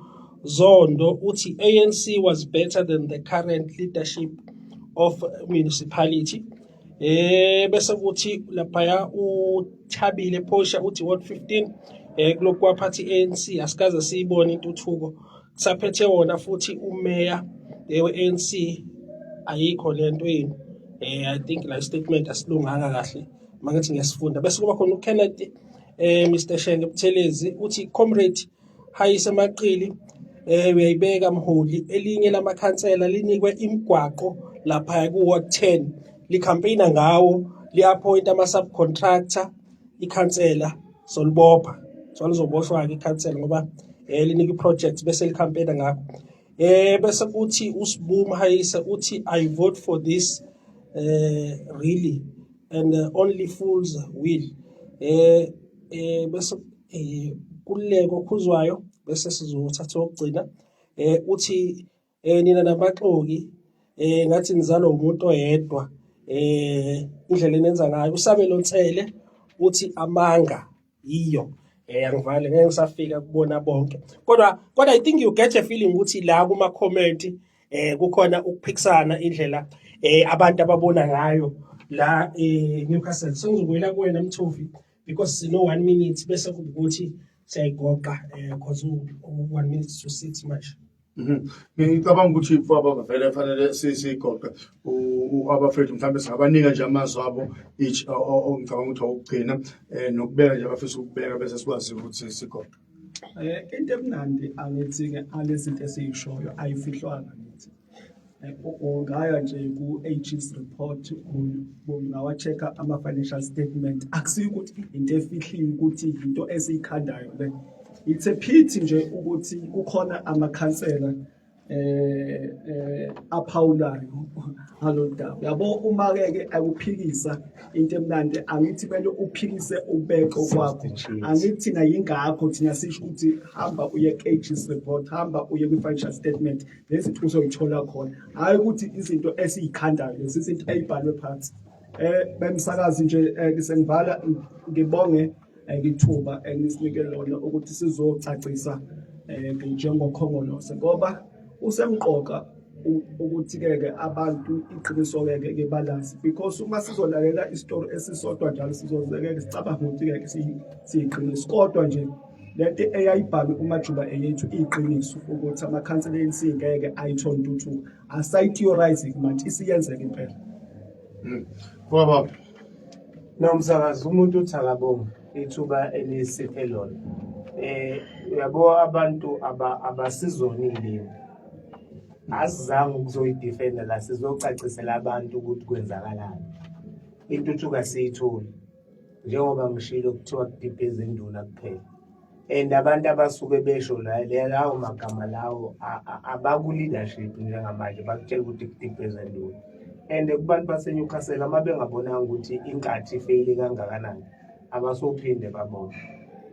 Zondo uthi ANC was better than the current leadership of municipality. Bese kuthi laphaya uThabile Phosha uthi ward 15 kulokhu kwaphatha i-ANC asikaze siyibone intuthuko, kusaphethe wona futhi umeya we-ANC, ayikho lento yenu. I think la statement asilunganga kahle mangithi ngiyasifunda. Bese kuba khona uKenneth Mr Shenge Buthelezi uthi comrade Hayise Maqili, uyayibeka mholi, elinye lamakhansela linikwe imigwaqo lapha ku ward 10, licampaigna ngawo, li-appoint ama subcontractor, ikhansela solibopha, so lizoboshwa ke ikhansela ngoba linika i-project bese licampaigna ngakho. Bese kuthi uSibu Mahayisa uthi I vote for this really and only fools will. Bese Kululeko Khuzwayo, bese sizothatha okugcina, uthi nina namaxoki ngathi nizalwa umuntu oyedwa, indlela enenza ngayo. Usabelo Nsele uthi amanga yiyo. Angivale ngeke ngisafika kubona bonke, kodwa I think you get a feeling ukuthi la kuma comment kukhona ukuphikisana indlela abantu ababona ngayo la Newcastle. Sengizobuyela kuwena Mthofi because sino 1 minute bese kuba ukuthi siyayigoqa, because u 1 minute to 6 manje. Ngicabanga ukuthi baba vele fanele sigoqe abafethu, mhlawumbe singabanika nje amazwi abo each ngicabanga ukuthi awukugcina nokubeka nje abafisa ukubeka bese sikwazi ukuthi sigoqe. Into emnandi angithi-ke alezinto esiyishoyo ayifihlwanga ngithi. Ungaya nje ku-AG's report, ungawa-check-a ama-financial statement, akusiyo ukuthi into efihliwe ukuthi into esiyikhandayo le. It's a pity nje ukuthi kukhona amakhansela aphawulayo ngalolu daba. Yabo uma ke ke akuphikisa into emnandi angithi kumele uphikise ubeke okwakho. Angithi thina yingakho thina sisho ukuthi hamba uye ku-AG's report, hamba uye kwi-financial statement, lezi zinto uzoyithola khona. Hhayi ukuthi izinto esiyikhandayo lezi izinto ey'bhalwe phansi. Bemsakazi nje sengivala ngibonge ithuba enisinike lona ukuthi sizocacisa njengokhongolose, ngoba usemqoka ukuthi-ke ke abantu iqiniso-ke ke ke balazi, because uma sizolalela isitori esisodwa njalo sizoze-ke sicabange ukuthi-ke ke siyiqiniso, kodwa nje lento eyayibhalwe uMajuba eyethu iyiqiniso ukuthi amakhansela e-ANC ngeke ayithole intuthuko, asayi-theorize manje isiyenzeka impela. Baba. No msakazi, umuntu uthi akabonge ithuba elisiphe lona. Uyabo abantu abasizonile. Asizange ukuzoyidefenda la, sizocacisela abantu ukuthi kwenzakalani. Intuthuko asiyitholi. Njengoba ngishilo kuthiwa kudibhe izinduna kuphela. And abantu abasuke besho la lawo magama lawo abaku-leadership njengamanje, bakutshela ukuthi kudibheza ntoni. And kubantu baseNewcastle uma bengabonanga ukuthi inkathi ifeyile kangakanani, abasophinde babone.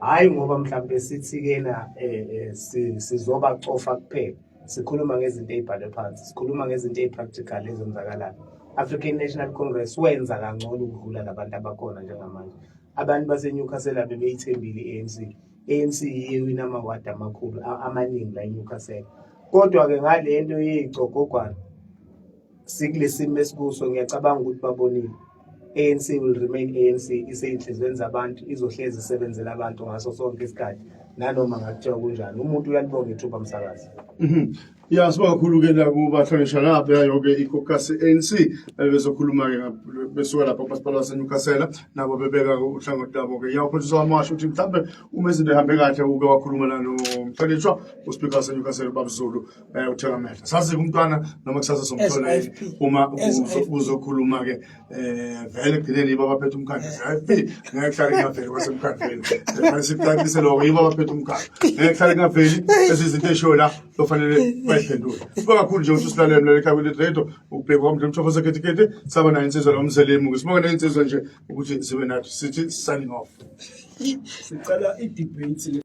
Hhayi ngoba mhlampe sithi-kena um sizobacofa kuphela, sikhuluma ngezinto ey'bhalwe phansi, sikhuluma ngezinto ey'practical ezenzakalayo. African National Congress wenza kangcono ukudlula labantu abakhona njengamanje. Abantu baseNewcastle bebeyithembile i-ANC. ANC iyewina amawadi amakhulu amaningi la eNewcastle. Kodwa-ke ngale nto yey'gcogogwana sikule simo esikuso, ngiyacabanga ukuthi babonile. ANC will remain ANC, iseyinhliziyweni zabantu, izohlezi isebenzela abantu ngaso sonke isikhathi, nanoma ngakuthiwa kunjani. Umuntu uyalibonga ithuba, msakazi. Ya, sibonga kakhulu-ke la kubahlonishwa lapha-ke i-caucus ANC bezokhuluma-ke besuka lapha kumasipala waseNewcastle, nabo bebeka uhlangothi lwabo-ke. Ya, uphathiswa wamasho ukuthi mhlawumbe uma izinto ihambe kahle uke wakhuluma nanomhlonishwa uSpeaker waseNewcastle ubaba Zulu, uthenga amehlo sazi umntwana noma kusasa somthola yini uma uzokhuluma-ke vele ekugcineni yibo abaphethe umkhandlu. IFP ngeke kuhlale kungaveli kwasemkhandlwini, fanele sikucacise lokho, yibo abaphethe umkhandlu, ngeke kuhlale kungaveli ezizinto eshiwo la lofanele bayiphendule. Sibonga kakhulu nje ukuthi usilalele mlaleli ekhaya kwi radio, ukubheka kwamdla umthofo seketiketi saba nayo insizwa lo mzelimu. Sibonga ney'nsizwa nje ukuthi zibe nathi, sithi signing off. Sicela i-debate.